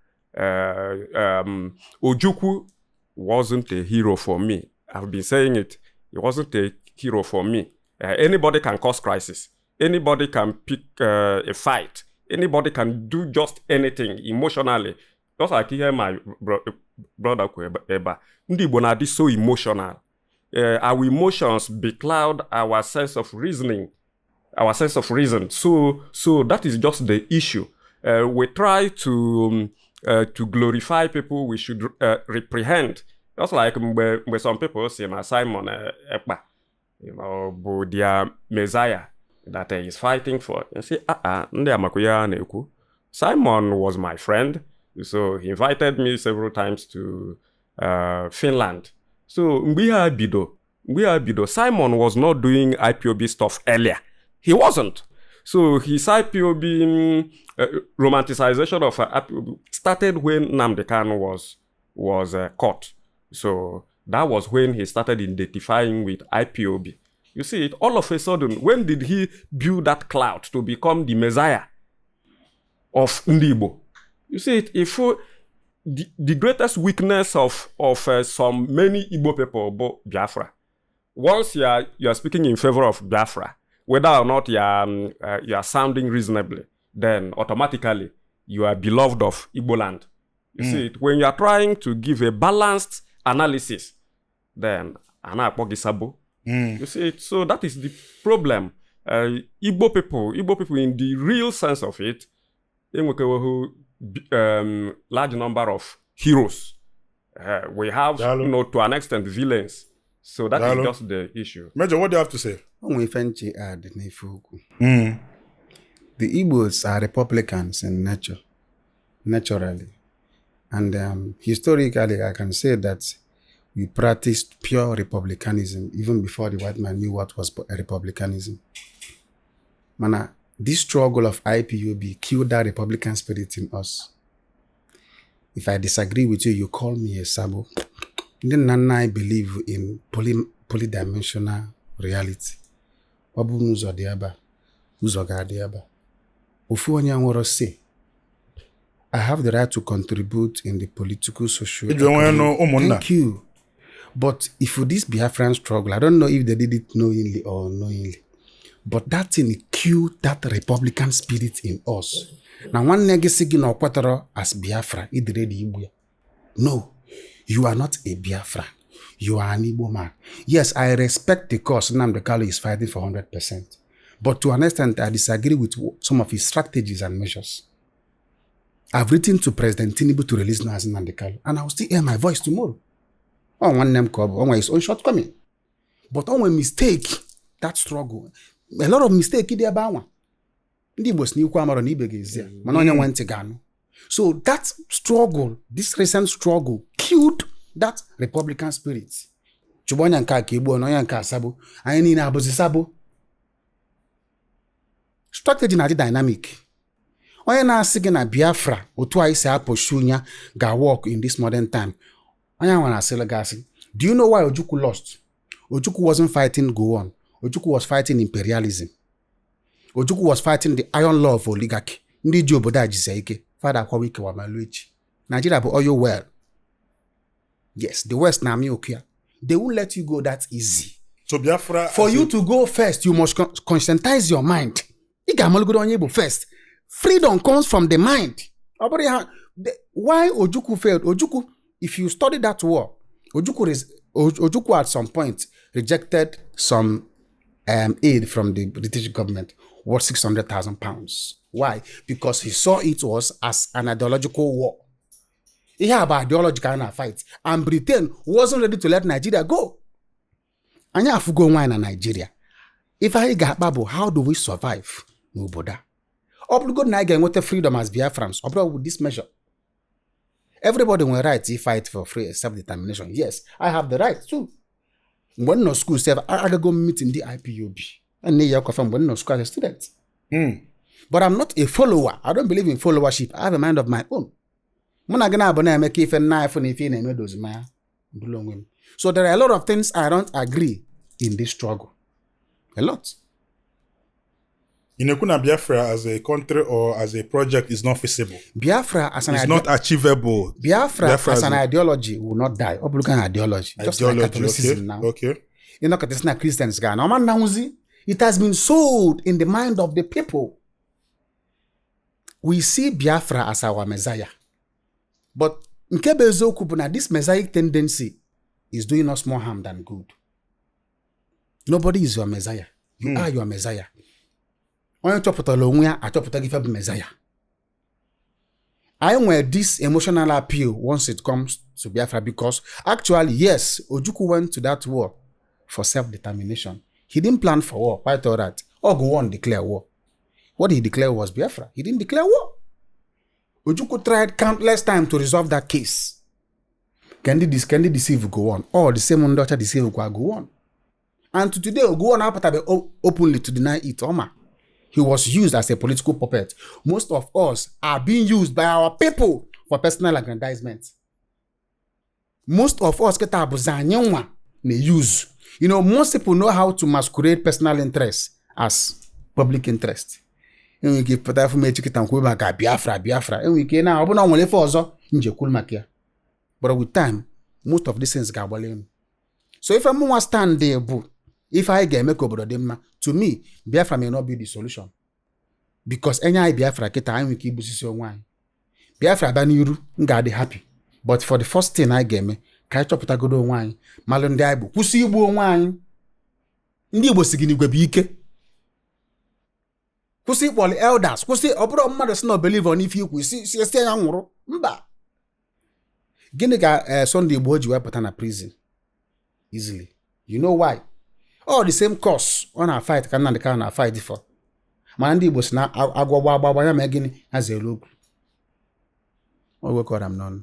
Ojukwu wasn't a hero for me. I've been saying it. He wasn't a hero for me. Anybody can cause crisis. Anybody can pick a fight. Anybody can do just anything emotionally. Just like here my brother eba. Ndị Igbo na-adị so emotional. Our emotions becloud our sense of reasoning, our sense of reason. So that is just the issue. We try to glorify people we should reprehend. Just like mgbe some people say na Simon Ekpa, bụ their messiah that he is fighting for. You see, ndị amakwa ya na-ekwu. Simon was my friend, so he invited me several times to Finland. So mgbe ihe a bido, Mgbe ya bido, Simon was not doing IPOB stuff earlier. He wasn't. So his IPOB romanticization of IPOB started when Nnamdi Kanu was caught. So that was when he started identifying with IPOB. You see it, all of a sudden, when did he build that clout to become the messiah of Ndị Igbo? You see it, if the greatest weakness of some many Igbo people, bụ Biafra. Once you are speaking in favor of Biafra, whether or not you are sounding reasonably, then automatically you are beloved of Igbo land. You see it, when you are trying to give a balanced analysis, then a na-akpọ gị sabo. You see it, so that is the problem. Igbo people in the real sense of it, enwekewohu large number of heroes. We have, Daalụ. To an extent, villains. So that is Daalụ. Just the issue. Major, what do you have to say? O nwere ife nche add n'ife okwu. The Igbos are Republicans in nature, naturally. And historically, I can say that we practiced pure republicanism even before the white man knew what was republicanism. Mana, this struggle of IPOB killed that republican spirit in us. If I disagree with you, you call me a sabo. Ndị nna nna anyị believe in polydimensional reality. Ọ bụrụ na ụzọ dị ebe a, ụzọ ga-adị ebe a. Ofu onye nwere say. I have the right to contribute in the political, social, Iji onwe nụ ụmụnna. Thank you. But if this Biafran struggle, I don't know if they did it knowingly or unknowingly, but that thing killed that republican spirit in us. Na nwanne gị sị gị na ọ kwetara as Biafra, idere dị igbu ya. No, you are not a Biafra. You are an Igbo man. Yes, I respect the cause Nnamdi Kanu is fighting for 100%. But to an extent, I disagree with some of his strategies and measures. I've written to President Tinubu to release Mazi Nnamdi Kanu, and I will still air my voice tomorrow. Ọ nwanne m ka ọ bụ, ọ nwere his own shortcoming. But ọ nwere mistake, that struggle. A lot of mistake dị ebe anwa. Ndị Igbo si n'ikwu amarọ na ibe ga-ezi ya, mana onye nwe ntị ga-anụ. So that struggle, this recent struggle, killed that republican spirit. Chụgbu onye nke a ka egbuo na onye nke a sabo. Anyị niile abụzi sabo. Strategy na-adị dynamic. Onye na-asị gị na Biafra otu anyị si apụshu ya ga-work in this modern time. Onye ahụ na-asịrị gị asị. Do you know why Ojukwu lost? Ojukwu wasn't fighting Gowon. Ojukwu was fighting imperialism. Ojukwu was fighting the iron law of oligarchy. Ndị ji obodo a jisie ike. Fada akwawa ike wa malu echi. Nigeria bụ oil well. Yes, the West na-amị oku ya. They won't let you go that easy. So Biafra For as you to go first, you must conscientize your mind. Ị ga-amalụgodo onye bụ first. Freedom comes from the mind. Ọ bụrụ ya, why Ojukwu failed? Ojukwu, if you study that war, Ojukwu at some point rejected some aid from the British government worth £600,000. Why? Because he saw it was as an ideological war. Ihe a bụ ideology ka a na-fight. And Britain wasn't ready to let Nigeria go. Anyị afụgo onwe anyị na Nigeria. Ife anyị ga-akpa bụ how do we survive n'obodo a? Ọ bụrụgodị na anyị ga-enweta freedom as Biafrans, ọ bụrụ with this measure. Everybody nwere right to fight for free self-determination. Yes, I have the right too. Mgbe m nọ school sef, agago m meeting ndị IPOB. Nne ya kọfa mgbe m nọ school as a student. But I'm not a follower. I don't believe in followership. I have a mind of my own. Mụ na gị na-abụ na-eme ka ife nna afụ na ife ị na-eme dozi ma ya ndụlụ onwe m. So there are a lot of things I don't agree in this struggle. A lot. Ị na-ekwu na Biafra as a country or as a project is not feasible. Biafra as an It's not achievable. Biafra, Biafra as as an a- ideology will not die. Ọ bụrụ an ideology. Just like Ideology, Catholicism okay. now. Okay. Ịnọkọta na Christians ga na ọma nnanwụzi. It has been sold in the mind of the people. We see Biafra as our messiah. But nke bụ eziokwu bụ na this messianic tendency is doing us more harm than good. Nobody is your messiah. You are your messiah. Onye chọpụtara onwe ya achọpụtaghị ife bụ messiah. I nwere this emotional appeal once it comes to Biafra because actually, yes, Ojukwu went to that war for self-determination. He didn't plan for war, quite all right. Ogu declare war. What he declared was Biafra. He didn't declare war. Ojukwu tried countless times to resolve that case. Can they deceive Gowon? Or the same ndị ọcha deceive kwa Gowon. And to today, Gowon apụtabe openly to deny it. Ọma, he was used as a political puppet. Most of us are being used by our people for personal aggrandizement. Most of us kịta bụzi anyị nwa na-use. Most people know how to masquerade personal interest as public interest. Enwere ike pụta afọ m echi kịta nkwu maka Biafra, Biafra. Enwere ike na ọ bụrụ na ọ nwere ife ọzọ njekwuru maka ya. But with time, most of these things ga-agbali elu. So ife mụnwa stand bụ ife anyị ga-eme ka obodo dị mma. To me, Biafra may not be the solution. Because enye anyị Biafra kịta, anyị nwere ike igbusisi onwe anyị. Biafra bịa n'iru, m ga-adị happy. But for the first thing anyị ga-eme, ka anyị chọpụtagodo onwe anyị, malụ ndị anyị bụ, kwụsị igbu onwe anyị. Ndị Igbo si gị n'igwe bụ ike. Kwụsị ịkpọli elders, kwụsị ọ bụrụ mmadụ si na believe on ife ikwu, si ya nwụrụ. Mba. Gịnị ka Sunday Igboho ji wepụta na prison? Easily. You know why? All the same cause ọ na-fight ka Nnamdi Kanu na-fight for. Mana ndị Igbo si na agwọ gba agba ya mee gịnị? Ha zere okwu. O wekọrọ m n'ọnụ.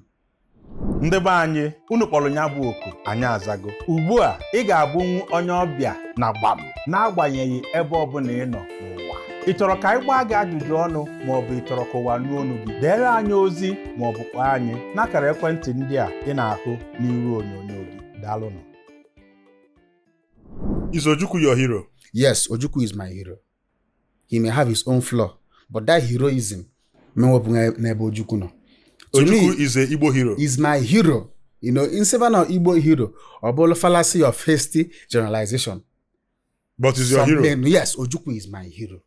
Ndị be anyị, unu kpọrọ ya bụ oku, anyị azago. Ugbu a ị ga-abụnwu onye ọbịa na Gbam, n'agbanyeghị ebe ọbụla ị nọ n'ụwa. Ị chọrọ ka anyị gbaa gị ajụjụ ọnụ maọbụ ị chọrọ ka ụwa nụ ọnụ gị? Deere anyị ozi maọbụ kpọọ anyị n'akara ekwentị ndị a ị na-ahụ n'iru onyonyo gị. Daalụnụ. Is Ojukwu your hero? Yes, Ojukwu is my hero. He may have his own flaw, but that heroism mewepụ n'ebe Ojukwu nọ. To Ojukwu me, is a Igbo hero. Is my hero. In Savannah, Igbo hero, or bolo fallacy of hasty generalization. But is your Some hero? Men, yes, Ojukwu is my hero.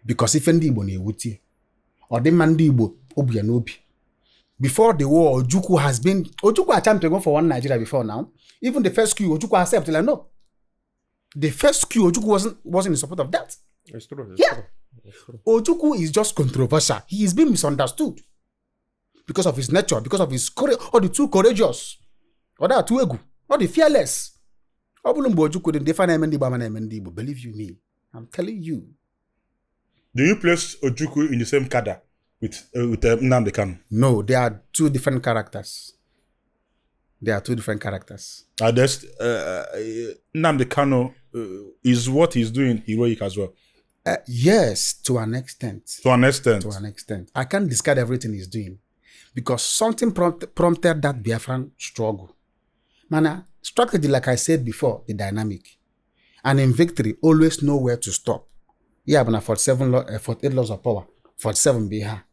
Because ife ndị Igbo na-ewute. Ọ dị mma ndị Igbo obi ya n'obi. Before the war, Ojukwu has been Ojukwu a champion for one Nigeria before now. Even the first coup, Ojukwu accepted. Like, no. The first coup, Ojukwu wasn't in support of that. It's true. It's Yeah. true. It's true. Ojukwu is just controversial. He is being misunderstood because of his nature, because of his courage, or the too courageous, or that too egwu, or the fearless. Ọ bụrụ mgbe Ojukwu dị ndị ife na-eme ndị Igbo ama na-eme ndị Igbo, believe you me, I'm telling you. Do you place Ojukwu in the same cadre with Nnamdi Kanu? No, they are two different characters. They are two different characters. Nnamdi Kanu is what he's doing heroic as well? Yes, to an extent. To an extent. To an extent. I can't discard everything he's doing because something prompted that Biafran struggle. Mana, strategy, like I said before, the dynamic. And in victory, always know where to stop. Yeah, but 47 law, 48 laws of power, 47 BH.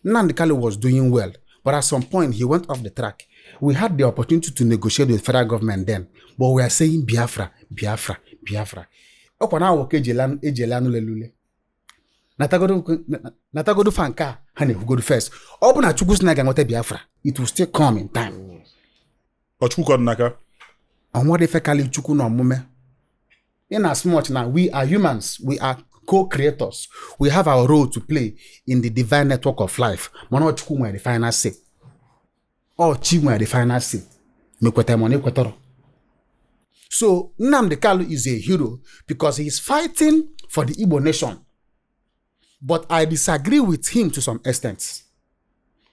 Nnamdi Kanu was doing well, but at some point he went off the track. We had the opportunity to negotiate with federal government then, but we are saying Biafra, Biafra, Biafra. Ọkwa na awọ ka eji ele anụ lelule. Natagodu fa nke a ha na-ekwugodu first. Ọ bụ na Chukwu sị na ga-enweta Biafra, it will still come in time. Ọ Chukwu ka ọ dị n'aka? Ọ nwere ife karịrị Chukwu na omume. In as much na we are humans, we are co-creators. We have our role to play in the divine network of life. Mana ọ Chukwu nwere the final say. Ọ Chi nwere the final say. Mekweta ma ọ na-ekwetọrọ. So Nnamdi Kanu is a hero because he is fighting for the Igbo nation. But I disagree with him to some extent.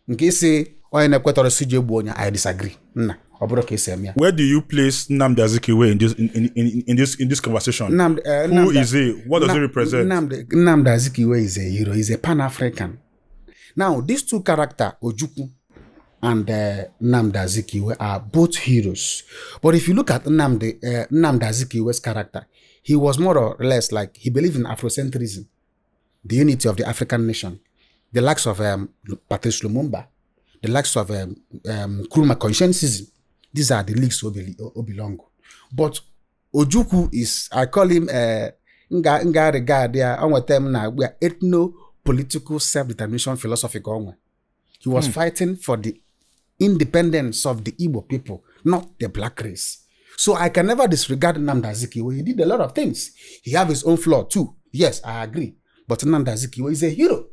Nke isi onye na-ekwetọrọ si je gbuo onye, I disagree. Nna, ọ bụrụ ka esi eme ya. Where do you place Nnamdi Azikiwe in this in, in, in, in this in this conversation? Nnamdi, Who Nnamdi, is he? What does he represent? Nnamdi Azikiwe is a hero. He's a Pan-African. Now, these two characters, Ojukwu and Nnamdi Azikiwe, are both heroes. But if you look at Nnamdi Azikiwe's character, he was more or less like he believed in Afrocentrism, the unity of the African nation, the likes of Patrice Lumumba, the likes of Nkrumah consciencism. These are the leagues who belong. But Ojukwu is, I call him, nga regard ya, onweta m na we are ethno-political self-determination philosophy ka onwe. He was fighting for the independence of the Igbo people, not the black race. So I can never disregard Nnamdi Azikiwe. He did a lot of things. He have his own flaw too. Yes, I agree. But Nnamdi Azikiwe is a hero.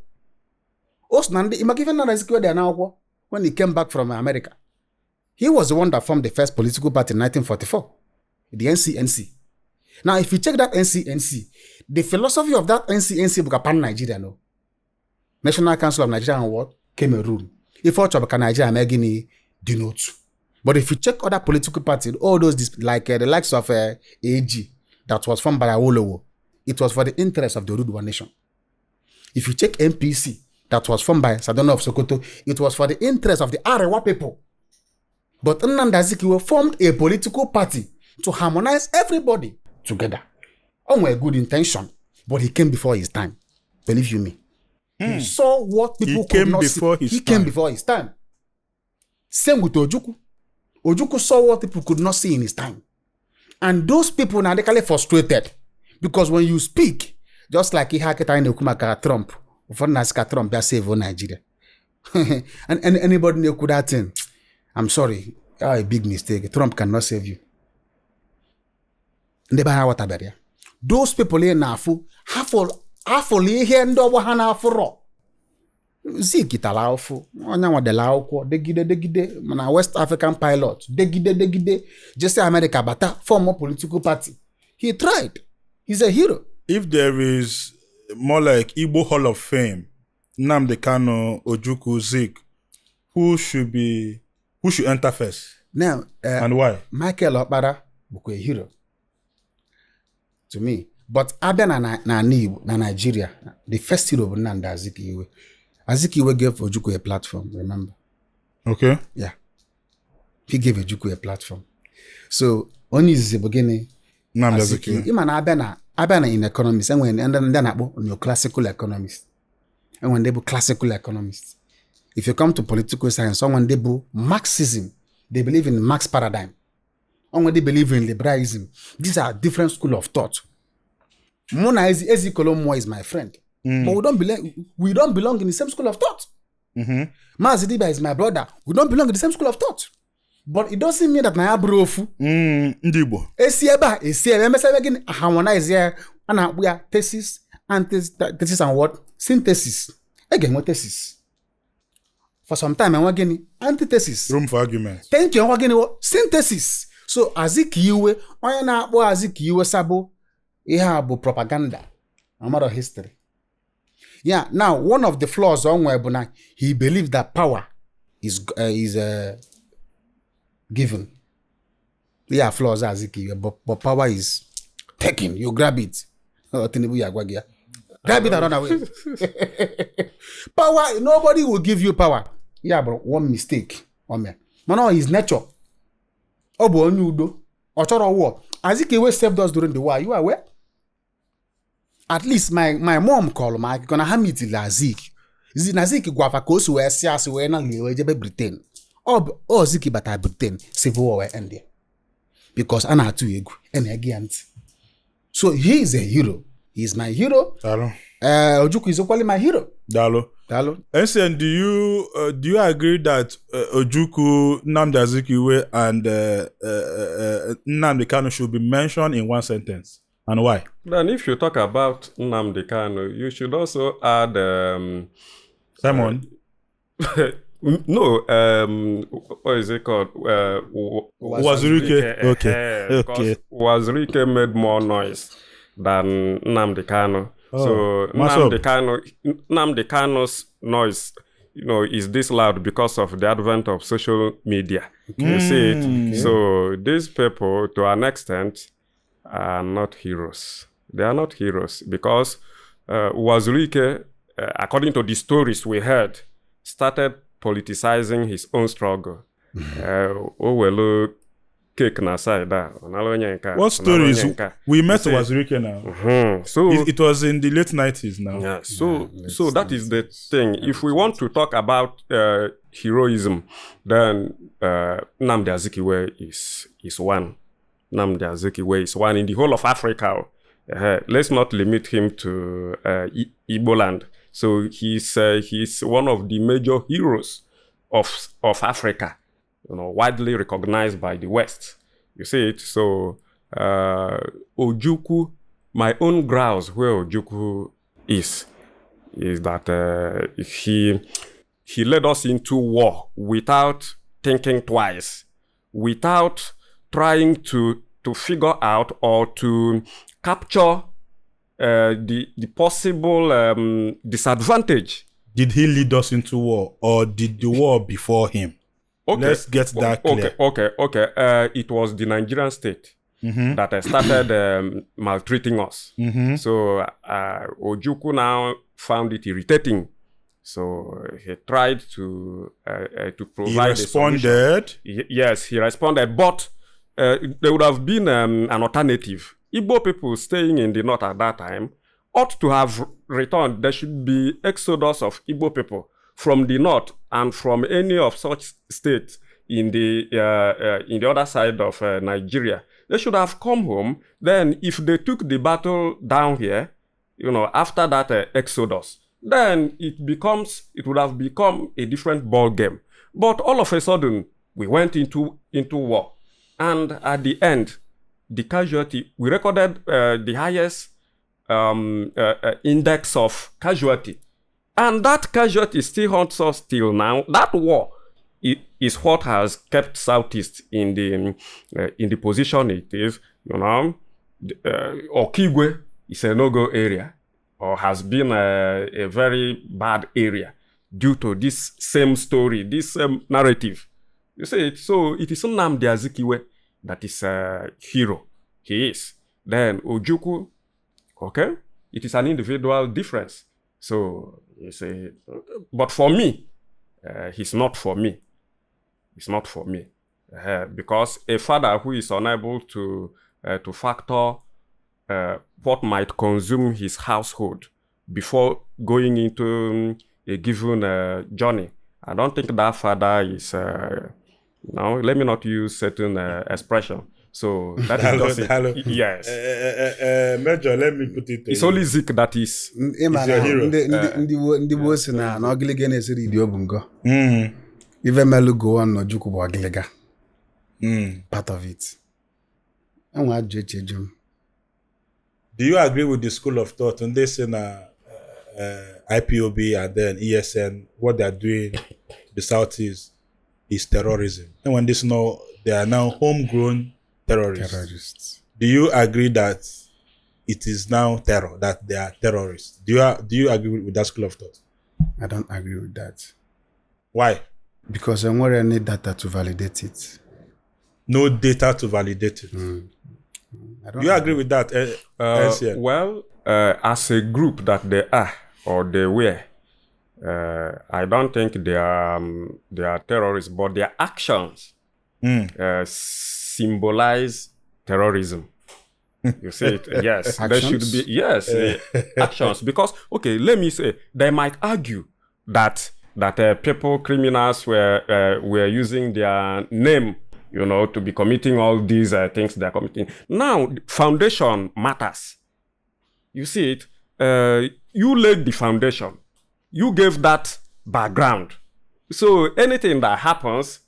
Also, Nnamdi, imagine Nnamdi Azikiwe there now, when he came back from America. He was the one that formed the first political party in 1944, the NCNC. Now, if you check that NCNC, the philosophy of that NCNC bụ pan Nigeria, no? National Council of Nigeria and what? Cameroon. If ọ chọrọ ka Nigeria mee gịnị dị n'otu. But if you check other political parties, all those like the likes of AG, that was formed by Awolowo, it was for the interest of the Oduduwa nation. If you check NPC that was formed by Sardauna of Sokoto, it was for the interest of the Arewa people. But Nnamdi Azikiwe formed a political party to harmonize everybody together. On a good intention, but he came before his time. Believe you me. He saw what people He could came not before see. his He came time. before his time. Same with Ojukwu. Ojukwu saw what people could not see in his time. And those people are radically frustrated because when you speak, just like ihe akịta anyị na-ekwu maka Trump, ụfọdụ na-asị ka Trump bịa save Nigeria. And anybody na-ekwu that thing, I'm sorry, a big mistake. Trump cannot save you. Ndị be ha aghọtabere ya. Those people ị na-afụ, ha afụlụ ihe ndị ọgbọ ha na-afụrọ. Zik tara afụfụ, onye nwadela akwụkwọ degide degide mana West African Pilot degide degide jesi America bata form political party. He tried. He's a hero. If there is more like Igbo Hall of Fame, Nnamdi Kanu, Ojukwu, Zik, who should enter first Now, and why? Michael Okpara bụkwa a hero to me. But abịa na na Igbo na Nigeria, the first hero bụ Nnamdi Azikiwe. Azikiwe gave Ojukwu a platform, remember? Okay. Yeah. He gave Ojukwu a platform. So onye izizi bụ gịnị? Nnamdi Azikiwe. Azikiwe. Ịma na abịa na in economics, enwere ndị a na-akpọ neoclassical economists. Enwere ndị bụ classical economists. If you come to political science, onwe ndị bụ Marxism. They believe in Marx paradigm. Onwe ndị believe in liberalism. These are different school of thought. Mụ na Ezikolo Mmụọ is my friend. But we don't belong in the same school of thought. Maazị Dibia is my brother. We don't belong in the same school of thought. But it doesn't mean that na ya bụrụ ofu. Ndị Igbo. Esi ebe a esi ebe emesịa ebe gịnị harmonize ya, a na-akpụ ya thesis, antithesis and what, synthesis. E ga-enwe thesis for some time, enwe gịnị, antithesis. Room for argument. Thank you. Enwe gịnị wo? Synthesis. So Azikiwe, onye na-akpọ Azikiwe sabo, ihe a bụ propaganda, amaro history. Yeah, now one of the flaws o nwere bụ na he believed that power is given. Yeah, flaws Azikiwe, but power is taken. You grab it. Oh, Tinubu ya agwa gị ya. Grab it and run away. Power, nobody will give you power. Yeah, but one mistake o mere. Mana ọ his nature. Ọ bụ onye udo. Ọ chọrọ war. Azikiwe saved us during the war. You are aware? At least my mom called m akụkọ na ha mitili Azik. Na Zik gwafa ka o si wee si asị wee na wee jebe Britain. Ọ bụ ọ Zik bata Britain, civil war wee end ya. Because a na-atụ ya egwu, a na-ege ya ntị. So he is a hero. He is my hero. Daalụ. Ojukwu is equally my hero. Daalụ. Daalụ. NCN, do you agree that Ojukwu, Nnamdi Azikiwe, and Nnamdi Kanu should be mentioned in one sentence, and why? Then if you talk about Nnamdi Kanu, you should also add Simon. No, what is it called? Uwazuruike. Okay. Because Uwazuruike made more noise than Nnamdi Kanu. Oh, so MASSOB. Nnamdi Kanu's noise is this loud because of the advent of social media. You see it? So these people, to an extent, are not heroes. They are not heroes because Uwazuruike, according to the stories we heard, started politicizing his own struggle. O welu cake na side a, ọ nara onye nke a, What ọ nara stories? onye nke a. We met You see? Uwazuruike now. So It was in the late 90s now. Yeah, so that is the thing. If we want to talk about heroism, then Nnamdi Azikiwe is one. Nnamdi Azikiwe is one in the whole of Africa. Let's not limit him to Igbo land. So he's one of the major heroes of Africa, widely recognized by the West. You see it? So Ojukwu, my own grouse where Ojukwu is that he led us into war without thinking twice, without trying to figure out or to capture the possible disadvantage. Did he lead us into war, or did the war before him? Okay. Let's get that clear. Okay. It was the Nigerian state. that started maltreating us. So Ojukwu now found it irritating. So he tried to provide. He responded. Yes, he responded, but there would have been an alternative. Igbo people staying in the north at that time ought to have returned. There should be exodus of Igbo people from the north and from any of such states in the other side of Nigeria. They should have come home. Then, if they took the battle down here, you know, after that exodus, then it would have become a different ball game. But all of a sudden, we went into war. And at the end, the casualty, we recorded the highest index of casualty. And that casualty still haunts us till now. That war is what has kept Southeast in the position it is. You know, Okigwe is a no-go area, or has been a very bad area due to this same story, this same narrative. You see it? So it is Nnamdi Azikiwe that is a hero. He is. Then Ojukwu, okay? It is an individual difference. So you say, but for me, he's not for me. It's not for me. Because a father who is unable to factor what might consume his household before going into a given journey, I don't think that father is, no, let me not use certain expression. So that is just it. Yes. Major, let me put it to It's you. only Zik that is. Is your hero. Even Melu go on Ojukwu bụ ọgịlịga. Part of it. Do you agree with the school of thought? And they say IPOB and then ESN, what they are doing to the Southeast is terrorism. And when this know they are now homegrown terrorists. Do you agree that it is now terror, that they are terrorists? Do you agree with that school of thought? I don't agree with that. Why? Because I don't want any data to validate it. No data to validate it. Do you agree with that? Well, as a group that they are or they were, I don't think they are terrorists, but their actions symbolize terrorism. You see it? Yes. Actions? There should be, yes, actions. Because, okay, let me say, they might argue that people, criminals were using their name, you know, to be committing all these things they are committing. Now, foundation matters. You see it? You laid the foundation. You gave that background. So anything that happens,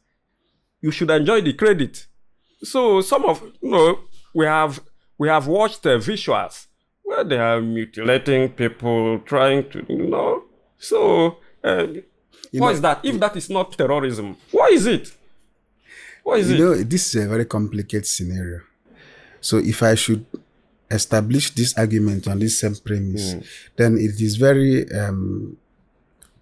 you should enjoy the credit. So some of, you know, we have watched visuals where they are mutilating people, trying to, you know. So what is that? If that is not terrorism, what is it? What is it? You know, this is a very complicated scenario. So if I should establish this argument on this same premise, then it is very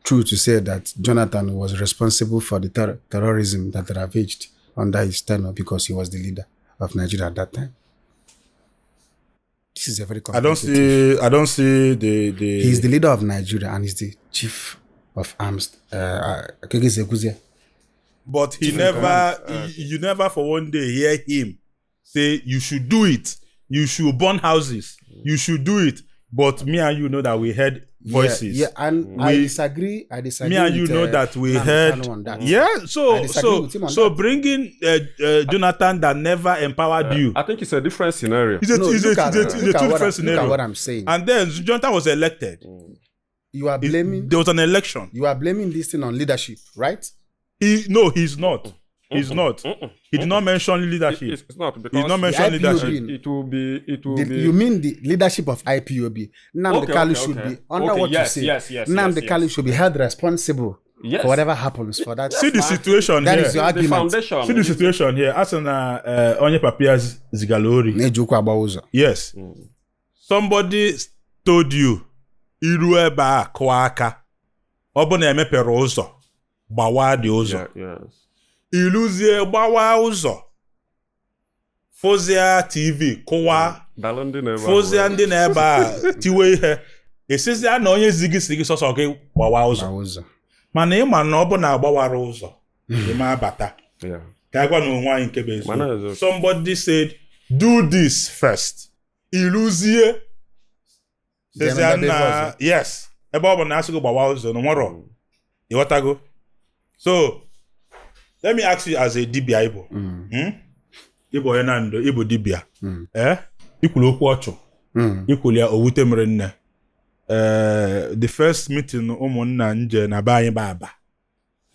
true to say that Jonathan was responsible for the terrorism that ravaged under his tenure because he was the leader of Nigeria at that time. This is a very complicated I don't see the He's the leader of Nigeria and he's the chief of arms. But he never, you never for one day hear him say, you should do it. You should burn houses. You should do it. But me and you know that we heard voices. Yeah, and I disagree. I disagree. Me and you know that we heard. Yeah, so bringing Jonathan that never empowered you. I think it's a different scenario. It's a two different scenario. Look at what I'm saying. And then Jonathan was elected. You are blaming. There was an election. You are blaming this thing on leadership, right? No, he's not. He's not. He did not mention leadership. It's not because he did not mention leadership. It will be. It will be. You mean the leadership of IPOB? Nnamdi Kanu should be under what you say. Yes. Nnamdi Kanu should be held responsible for whatever happens for that. See the situation that here. Is your argument. The foundation. See the situation here. As an Onye Papia Zigalori. Yes. Somebody told you, iru ebe a kụọ aka. Ọ bụ na emepere ụzọ, gbawa dị ụzọ. Yes. Iluzie gbawa ụzọ. Fụzia TV kụwa. Daalụ ndị na-ebe ahụ. Fụzia ndị na-ebe a tiwe ihe. Esizia na onye zi gị si gị sọsọ gị gbawa ụzọ. Gbawa ụzọ. Mana ịma na ọ bụ na agbawara ụzọ, ịma abata. Yeah. Ka a gwa na onwe anyị nke bụ Mana eziokwu. eziokwu. Somebody said, do this first. Iluzie. Sịzịa Jee na ebe ọzọ. yes. Ebe ọ bụ na asị gị gbawa ụzọ na nwere. Ịghọtago? So, let me ask you as a dibia Igbo. Ịbụ onye na ndụ, ịbụ dibia. Eh? Ikwulu okwu ọchụ. Ikwulu ya owute mere nne. Eh, the first meeting ụmụnna nje na be anyị bụ Aba.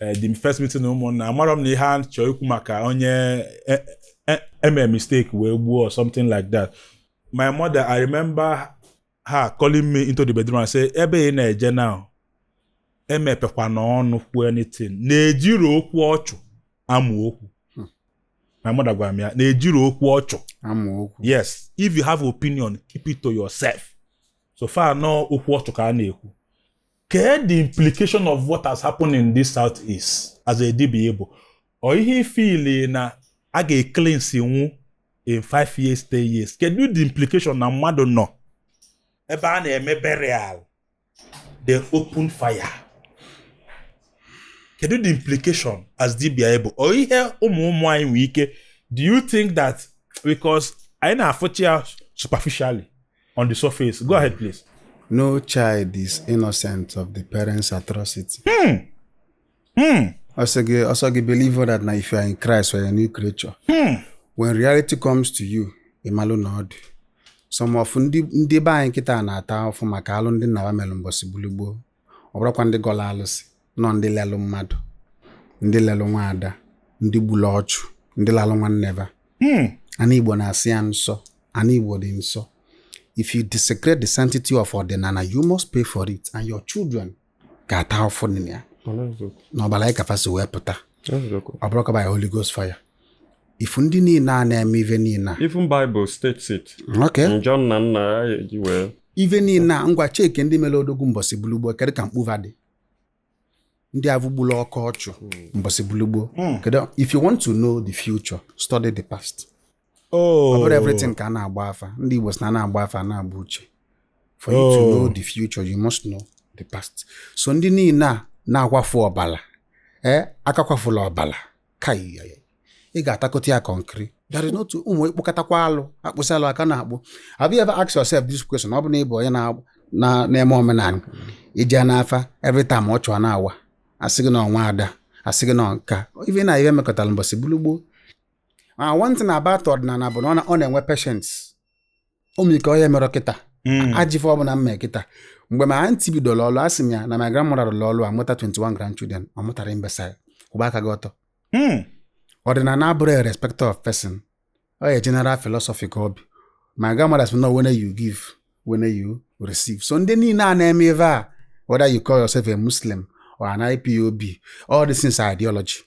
Eh, the first meeting ụmụnna, amarọ m na ihe a chọọ ikwu maka onye eme mistake wee gbuo or something like that. My mother, I remember her calling me into the bedroom and say, ebe ị na-eje now, emepekwana ọnụ kwuo anything. Na-ejiri okwu ọchụ amụ okwu. My mother gwara m ya, na-ejiri okwu ọchụ. Amụ okwu. Yes, if you have opinion, keep it to yourself. So far, no okwu ọchụ ka a na-ekwu. Kee the implication of what has happened in this southeast as a dibia Igbo? Or ihe ifili na a ga-ecleanse nwu in 5 years, 10 years? Kedu the implication na mmadụ nọ ebe a na-eme burial, they open fire? Kedu the implication as dibia Igbo? Or ihe ụmụ ụmụ anyị nwee ike? Do you think that because anyị na-afụchi ya superficially on the surface? Go ahead, please. No child is innocent of the parents' atrocity. Also, gị believe that na if you are in Christ, you are a new creature. When reality comes to you, ịmalụ na ọ dị. Some of ndị be anyị kịta na-ata ahụfụ maka alụ ndị nna ha melụ mbọsị gbulugboo. Ọ bụrụkwa ndị gọlụ alụsị, nọ ndị lelụ mmadụ, ndị lelụ nwaada, ndị gbulu ọchụ, ndị lalụ nwanne ba. Ana Igbo na-asị ya nsọ. Ana Igbo dị nsọ. If you desecrate the sanctity of ọdịnala, you must pay for it, and your children ga-ata ahụfụ na ya. Mana eziokwu. N'ọbara anyị kafa si wee pụta. Eziokwu. Ọ bụrụ by Holy Ghost fire. Ifu ndị niile a na-eme ife niile a. Even Bible states it. Okay. Njọ nna nna ya eji wee. Ife niile a ngwa cheke ndị mere odogwu mbọsị bulugbo, kedu ka mkpuva dị? Ndị avụgbulu ọkọ ọchụ mbọsị bulugbo. Kedu if you want to know the future, study the past. Oh. Ọ bụrụ everything ka a na-agba afa. Ndị Igbo sị na a na-agba afa na-agba uche. For you to Oh. know the future, you must know the past. So ndị niile a na-akwafu ọbala, ee, akakwafula ọbala kai ya, ya. Ị ga-atakọta ya concrete. There is no two ụmụ ịkpụkọtakwa alụ akpụsị alụ aka na-akpụ. Have you ever asked yourself this question? Ọ bụ na ị bụ onye na-eme omenala, ije n'afa every time ọ chụọ na-awa, asị gị na ọnwa ada, asị gị na nka ife na ife mekọtara mbọsị bulu gboo. One thing about ọdịnala bụ na ọ na-enwe patience. Ụmụ onye mere kịta ajife ọbụla mma kịta mgbe ma aunty bidoro ọlụ, asị m ya na my grandmother rụrụ ọlụ a mụta 21 grandchildren, ọ mụtara imbecile. Kwụba aka gị ọtọ. Ọdịnala abụrụ a respecter of person. Ọ ya general philosophy ka ọ bụ. My grandmother sị no, when you give, when you receive. So ndị niile a na-eme ife a, whether you call yourself a Muslim or an IPOB, all these things are ideology.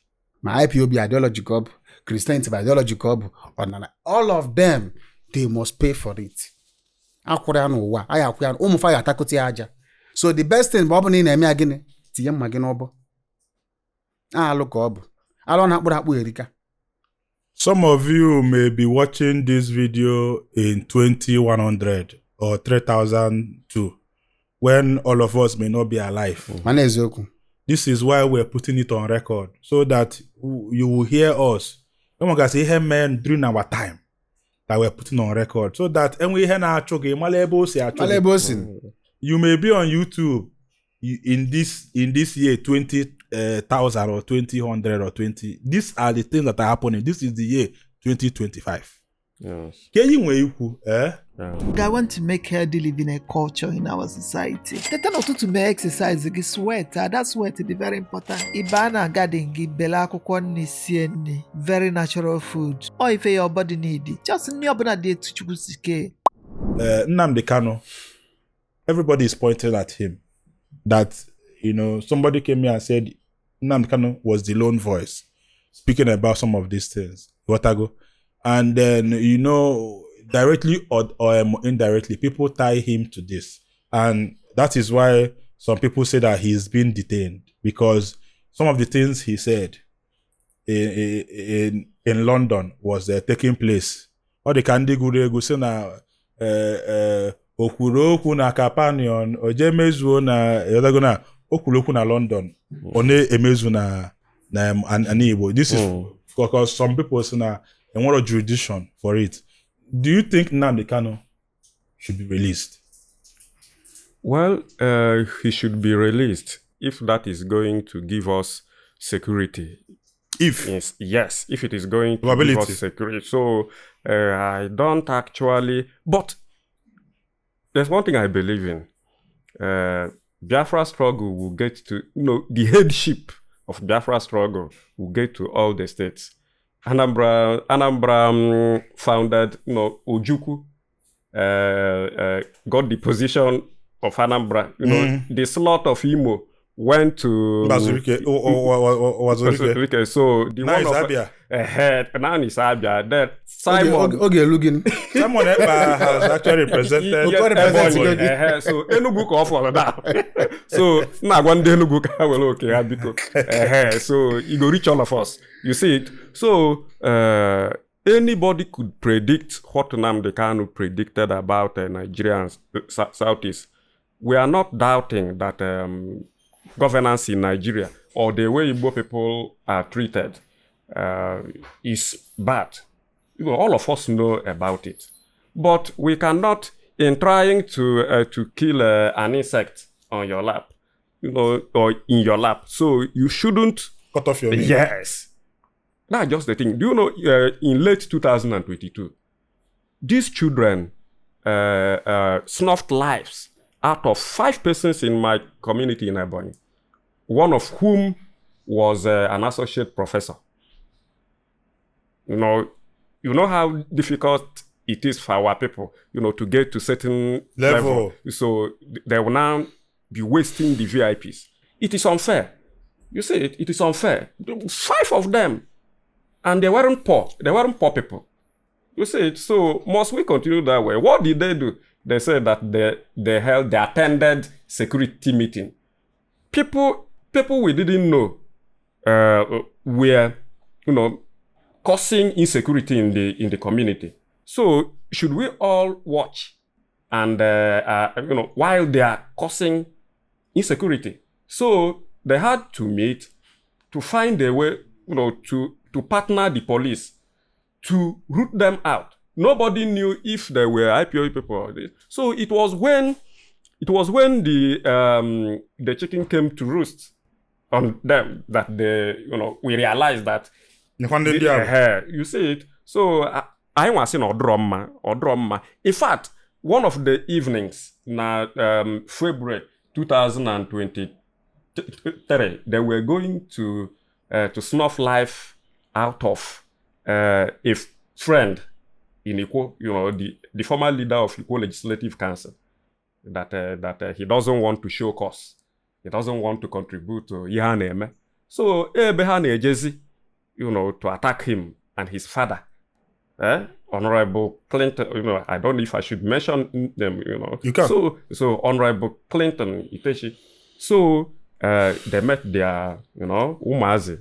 Ma IPOB ideology ka ọ bụ, Christianity bụ ideology ka ọ bụ, ọdịnala, all of them, they must pay for it. Akwụrụ ya n'ụwa anyị akwụ ya, ụmụ fa ya atakụta ya aja. So the best thing bụ ọ bụ na ị na-eme ya, gịnị, tinye mma gị n'ọbọ. Alụ ka ọ bụ alụ na-akpụrụ akpụ erika. Some of you may be watching this video in 2100 or 3002 when all of us may not be alive. Mana eziokwu. This is why we're putting it on record so that you will hear us. Enwegasị ihe mee during our time that we're putting on record so that enwe ihe na-achụ gị, mara ebe o si achụ Mala gị. ebe o si. You may be on YouTube in this year 20,000 or 2000 or 20. These are the things that are happening. This is the year 2025. Yes. Ka enyi nwee ikwu, eh? Yeah. I want to make healthy living a culture in our society. Teta n'ụtụtụ mee exercise gị, sweat, that sweat dị very important. Ị baa na garden gị bele akwụkwọ nri sie nri, very natural food. Ọ ife your body need. Just nri ọbụla dị etu Chukwu si kee. Nnamdi Kanu, everybody is pointing at him. That, somebody came here and said Nnamdi Kanu was the lone voice speaking about some of these things. Watago. And then, directly or indirectly, people tie him to this. And that is why some people say that he's been detained, because some of the things he said in London was taking place Ọ dị ka ndị gụrụ egwu sị na o kwuru okwu na Capernaum, o jee mezuo na ịghọtago na o kwuru okwu na London, ọ na-emezu na ana Igbo. This is because some people say na enwero jurisdiction for it. Do you think Nnamdi Kanu should be released? Well, he should be released if that is going to give us security. If Yes, if it is going to give Probability. us security. So I don't actually, but there's one thing I believe in. Biafra struggle will get to, the headship of Biafra struggle will get to all the states. Anambra founded, Ojukwu got the position of Anambra. The slot of Imo went to Mbazulike, Wazulike. Okay, so the Now one it's of Abia. Now it's Abia. Then Simon. Oge elu gị. Simon Ekpa has actually represented Yes, Okoro represents Ebonyi. Ebonyi. So Enugu ka ọ fọrọ now. So na-agwa ndị Enugu ka ha were oke ha biko. So e go reach all of us. You see it? So anybody could predict what Nnamdi Kanu predicted about Nigerians, Southeast. We are not doubting that governance in Nigeria or the way Igbo people are treated is bad. All of us know about it. But we cannot, in trying to kill an insect on your lap, or in your lap. So you shouldn't cut off your knee. Yes. That's just the thing. Do you know, in late 2022, these children snuffed lives out of 5 persons in my community in Ebonyi, one of whom was an associate professor. You know how difficult it is for our people, to get to certain level. So they will now be wasting the VIPs. It is unfair. You see, it is unfair. 5 of them, and they weren't poor. They weren't poor people. You see it. So must we continue that way? What did they do? They said that they held, they attended security meeting. People we didn't know were, causing insecurity in the community. So should we all watch and while they are causing insecurity? So they had to meet to find a way, to partner the police to root them out. Nobody knew if they were IPOB people or this. So it was when the chicken came to roost on them that they, we realized that. You see it. So I was in Odroma. In fact, one of the evenings na February 2023, they were going to snuff life out of a friend in Ikwo, the former leader of Ikwo Legislative Council, that he doesn't want to show cause. He doesn't want to contribute to ihe a na-eme. So ebe ha na-ejezi, to attack him and his father, Honorable Clinton, I don't know if I should mention them, You can. So Honorable Clinton Itechi. So they met their, Umazi,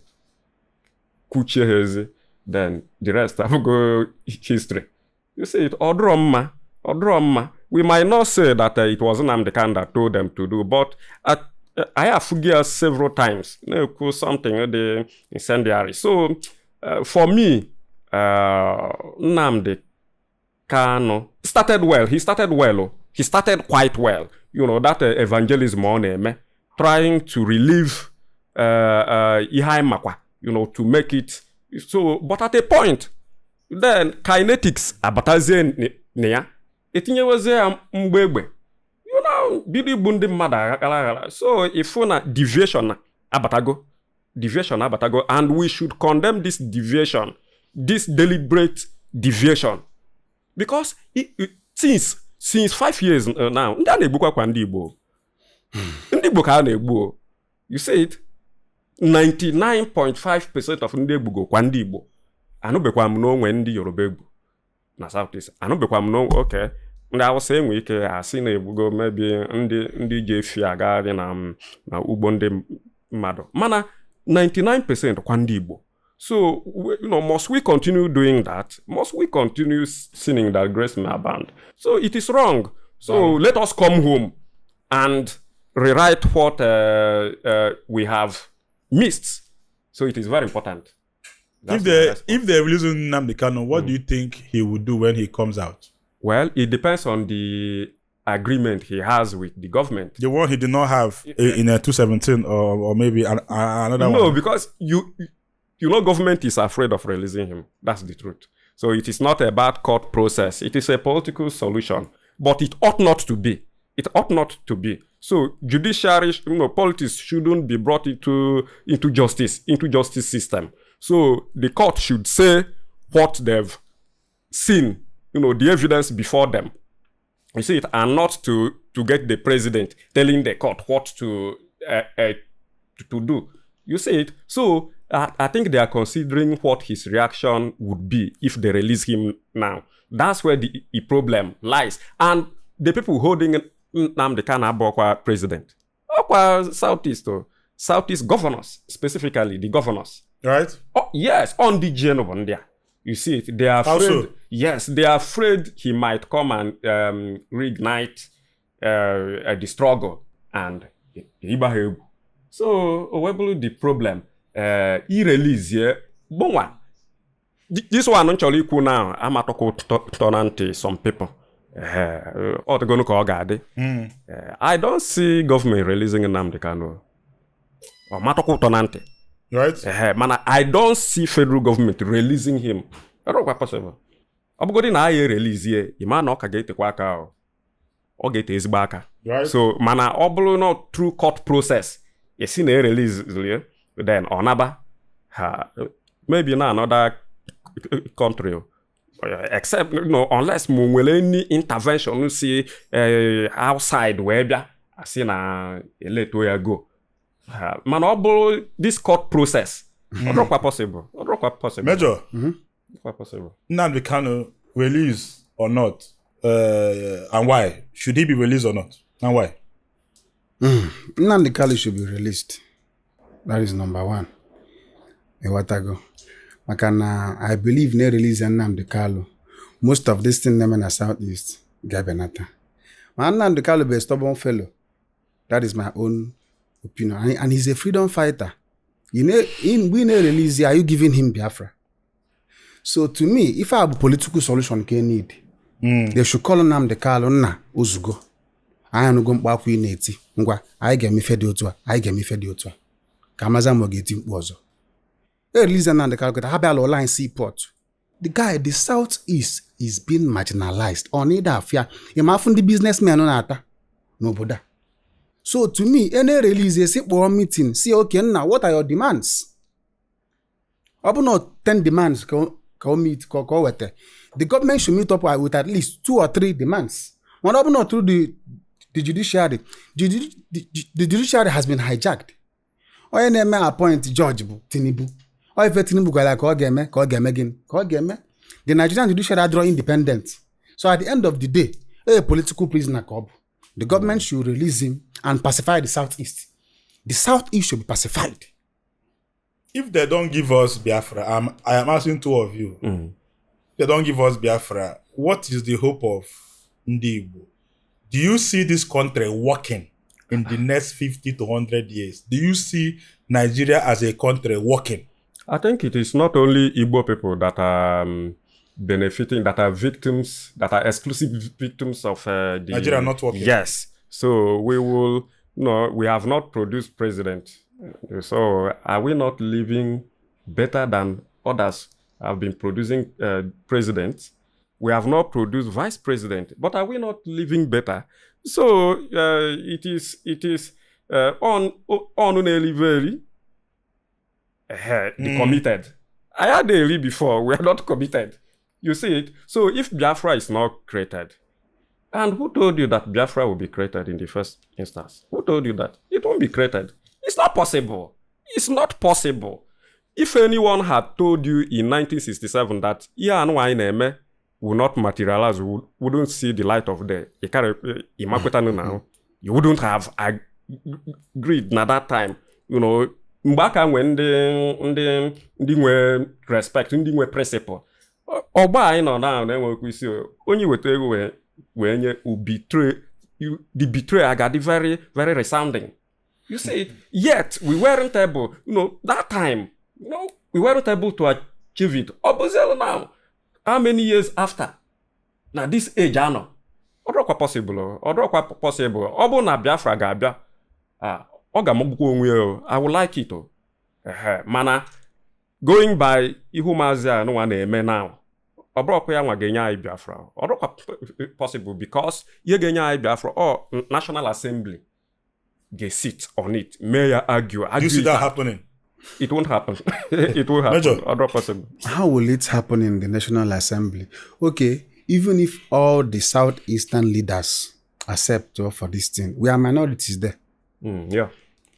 Kuchehezi, then the rest have go history. You see it, Odroma. We might not say that it was Nnamdi Kanu that told them to do, but I have forgiven several times. Something, the incendiary. So for me, Nnamdi Kanu started well. He started well. He started quite well. That evangelism on him, trying to relieve ihe makwa, to make it so. But at a point, then kinetics abatazie na ya etinyewezie ya mgbe egbe, bido igbu ndị mmadụ aghara aghara. So ifu na deviation abatago, and we should condemn this deviation, this deliberate deviation, because since 5 years now, ndị a na-egbukwa kwa ndị Igbo, ndị Igbo ka a na-egbu. You see it, 99.5% of ndị egbugo kwa ndị Igbo. Anụbekwa m n'onwe ndị Yoruba egbu na South East. Anụbekwa m n'onwe, okay, ndị Hausa enwe ike asị na-egbugo maybe ndị ji efi agagharị na ugbo ndị mmadụ, mana 99% kwa ndị Igbo. So, must we continue doing that? Must we continue sinning that grace may abound? So it is wrong. So let us come home and rewrite what we have missed. So it is very important. If they release Nnamdi Kanu, what do you think he will do when he comes out? Well, it depends on the agreement he has with the government. The one he did not have in 2017 or maybe another one. No, because you know, government is afraid of releasing him. That's the truth. So it is not a bad court process. It is a political solution, but it ought not to be. It ought not to be. So judiciary, politics shouldn't be brought into justice, into justice system. So the court should say what they've seen, the evidence before them. You see it, and not to get the president telling the court what to do. You see it? So I think they are considering what his reaction would be if they release him now. That's where the problem lies. And the people holding Nnamdi Kanu abụkwa president, ọkwa Southeast, Southeast governors, specifically the governors. Right? Oh, yes, on the G there. You see it, they are afraid. Also, yes, they are afraid he might come and reignite the struggle and ịgba. So, owebulu the problem. He release here. Bonwa. This one m chọrọ ikwu now, amatọkwa ụtọ na ntị some people. Ọ dịgonu ka ọ ga-adị. I don't see government releasing Nnamdi Kanu. Ọ matọkwa ụtọ na ntị. Right? Mana I don't see federal government releasing him. Ọ dịkwa possible. Ọ bụgodị na anyị release ye, ị ma na ọ ka ga-etekwa aka. Ọ ga-ete ezigbo aka. Right. So, mana ọ bụrụ na through court process, esi na release ye, then ọ naba ha maybe na another country, except unless mo nwere any intervention si outside wee bịa asị na eleto ya go. Mana ọ bụrụ this court process, ọ dịkwa possible. Ọ dịkwa possible. Major, dịkwa possible. Nnamdi Kanu release or not, and why should he be released or not, and why? Nnamdi Kanu should be released. That is number one. Ewatago. Maka na I believe na release Nnamdi Kanu, most of this thing na Southeast ga-ebenata. Ma Nnamdi Kanu be a stubborn fellow. That is my own opinion. And he's a freedom fighter. We release, are you giving him Biafra? So to me, if I have a political solution ke need, they should call Nnamdi Kanu na ozugo. Anyị anụgo mkpu akwa ị na-eti. Ngwa, anyị ga-eme ife dị otu a, anyị ga-eme ife dị otu a. Ka amaza ma ọ ga-eti mkpu ọzọ. Release Nnamdi Kanu, ha bịala ụlọ anyị seaport. The guy, the Southeast is being marginalized. Ọ na-ede afịa. Ịma afụ ndị businessmen na-ata n'obodo a. So to me, any release si kpọọ meeting, si okay nna, what are your demands? Ọ bụ na 10 demands ka o meet, ka o weta. The government should meet up with at least 2 or 3 demands. Mana ọ bụ na through the judiciary, the judiciary has been hijacked. Onye na-eme appoint judge bụ Tinubu. Ọ ife Tinubu gwara ka ọ ga-eme, ka ọ ga-eme gịnị, ka ọ ga-eme. The Nigerian judiciary adịrọ independent. So at the end of the day, a political prisoner ka ọ bụ. The government should release him and pacify the Southeast. The Southeast should be pacified. If they don't give us Biafra, I am asking two of you. If they don't give us Biafra, what is the hope of Ndi Igbo? Do you see this country working in the next 50 to 100 years? Do you see Nigeria as a country working? I think it is not only Igbo people that are benefiting, that are victims, that are exclusive victims of the Nigeria not working. Yes. So we will, we have not produced president. So are we not living better than others have been producing presidents? We have not produced vice president, but are we not living better? So it is on the committed. I had a before. We are not committed. You see it? So if Biafra is not created, and who told you that Biafra will be created in the first instance? Who told you that? It won't be created. It's not possible. It's not possible. If anyone had told you in 1967 that Ian will not materialize, wouldn't see the light of day, now, you wouldn't have agreed at that time, Mgbe aka nwee ndị nwe respect, ndị nwe principle. Ọgbọ anyị nọ na na-enwekwa isi onye weta ego wee nye betray the betrayal ga-adị very very resounding. You see, yet we weren't able, that time, we weren't able to achieve it. Ọ bụzielu now, how many years after? Na this age anọ. Ọ dịrọkwa possible. Ọ dịrọkwa possible. Ọ bụrụ na Biafra ga-abịa, ọ ga-amagbukwa onwe ya. I would like it. Mana going by ihu maazị a nwa na-eme now, ọ bụrọkwa ya nwa ga-enye anyị Biafra. Ọ dịrọkwa possible because ihe ga-enye anyị Biafra, ọ National Assembly ga-sit on it, mee ya argue. Do you see that happening? It won't happen. It won't happen. Major. Ọ dịrọ possible. How will it happen in the National Assembly? Okay, even if all the Southeastern leaders accept for this thing, we are minorities there. Yeah.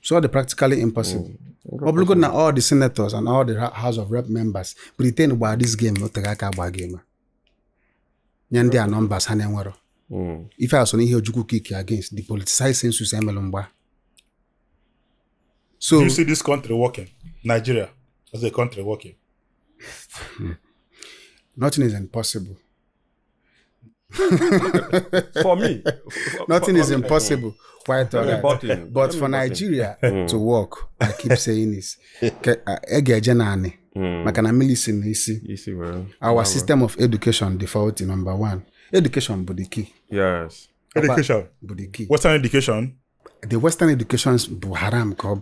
So they're practically impossible. Ọ na all the senators and all the House of Rep members Britain gbaa this game n'oteghị aka gba game. Nye ndị a numbers ha na-enwero. Ife a so n'ihe Ojukwu kick against the politicized census emelụ mgba. So do you see this country working? Nigeria as a country working? Nothing is impossible. For me, nothing is impossible. Quite all right. But for Nigeria to work, I keep saying this. Our system of education default number one. Education bụ the key. Yes. Education bụ the key. Western education. The Western education bụ haram ka.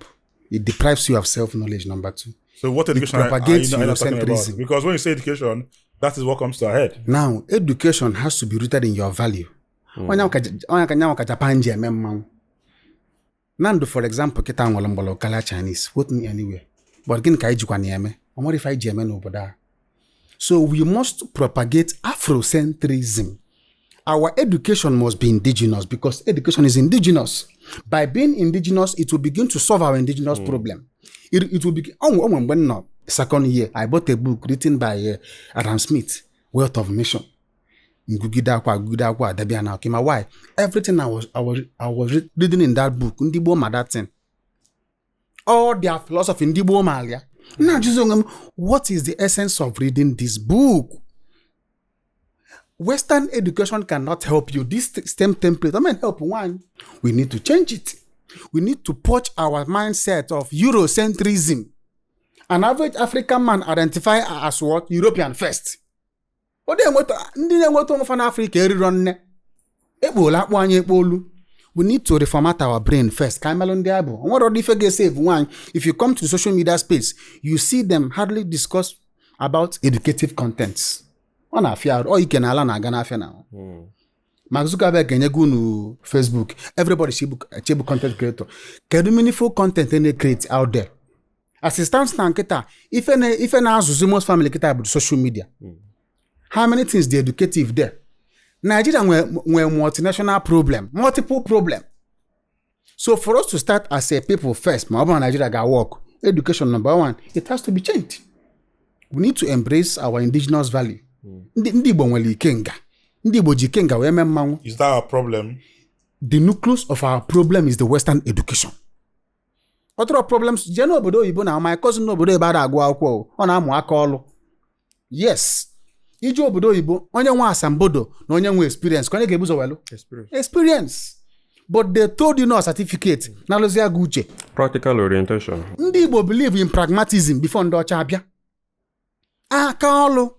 It deprives you of self-knowledge, number two. So what education it propagates are you talking about? Eurocentrism. Because when you say education, that is what comes to our head. Now, education has to be rooted in your value. Onye ka Japan ji eme mmanwụ. Nando, for example, kita nwere mgbọrọ kala Chinese, quote me anywhere. But gịnị ka anyị jikwa na-eme? Ọ nwere ife anyị ji eme n'obodo a. So we must propagate Afrocentrism. Our education must be indigenous because education is indigenous. By being indigenous, it will begin to solve our indigenous problem. It will be. When no second year, I bought a book written by Adam Smith, Wealth of Nation. Why? Everything I was reading in that book, ndị Igbo ma that thing. All their philosophy, ndị Igbo ma ya. Now, just what is the essence of reading this book? Western education cannot help you. This STEM template, I mean, help one. We need to change it. We need to purge our mindset of Eurocentrism. An average African man identify as what? European first. Ndị na-enweta onwe fa n'Africa eriro nne. Ekpola akpụ anyị ekpolu. We need to reformat our brain first. Ka emelụ ndị abụ. Onwere ọdị ife ga-esave nwaanyị. If you come to the social media space, you see them hardly discuss about educative contents. Ọ na-afịa arụ. Ọ ike na ala na-aga n'afịa na. Mark Zuckerberg ga-enye unu Facebook. Everybody chebu content creator. Kedu meaningful content they create out there? Assistance na nkịta ife na-azụzi most family kịta bụ social media. How many things the educative there? Nigeria nwere multinational problem, multiple problem. So for us to start as a people first, ma ọ bụrụ na Nigeria ga-work, education number one, it has to be changed. We need to embrace our indigenous value. Ndị Igbo nwere ikenga. Ndị Igbo ji ikenga wee mee mmanwụ. Is that our problem? The nucleus of our problem is the Western education. Other problems, jee n'obodo oyibo na my cousin n'obodo ebe a na-agụ akwụkwọ, ọ na-amụ aka ọlụ. Yes. Ije obodo oyibo, onye nwe asambodo na onye nwe experience, ka onye ga-ebuzo welu? Experience. But they told you no certificate. Na alụzi agụ uche. Practical orientation. Ndị Igbo believe in pragmatism before ndị ọcha abịa. Aka ọlụ.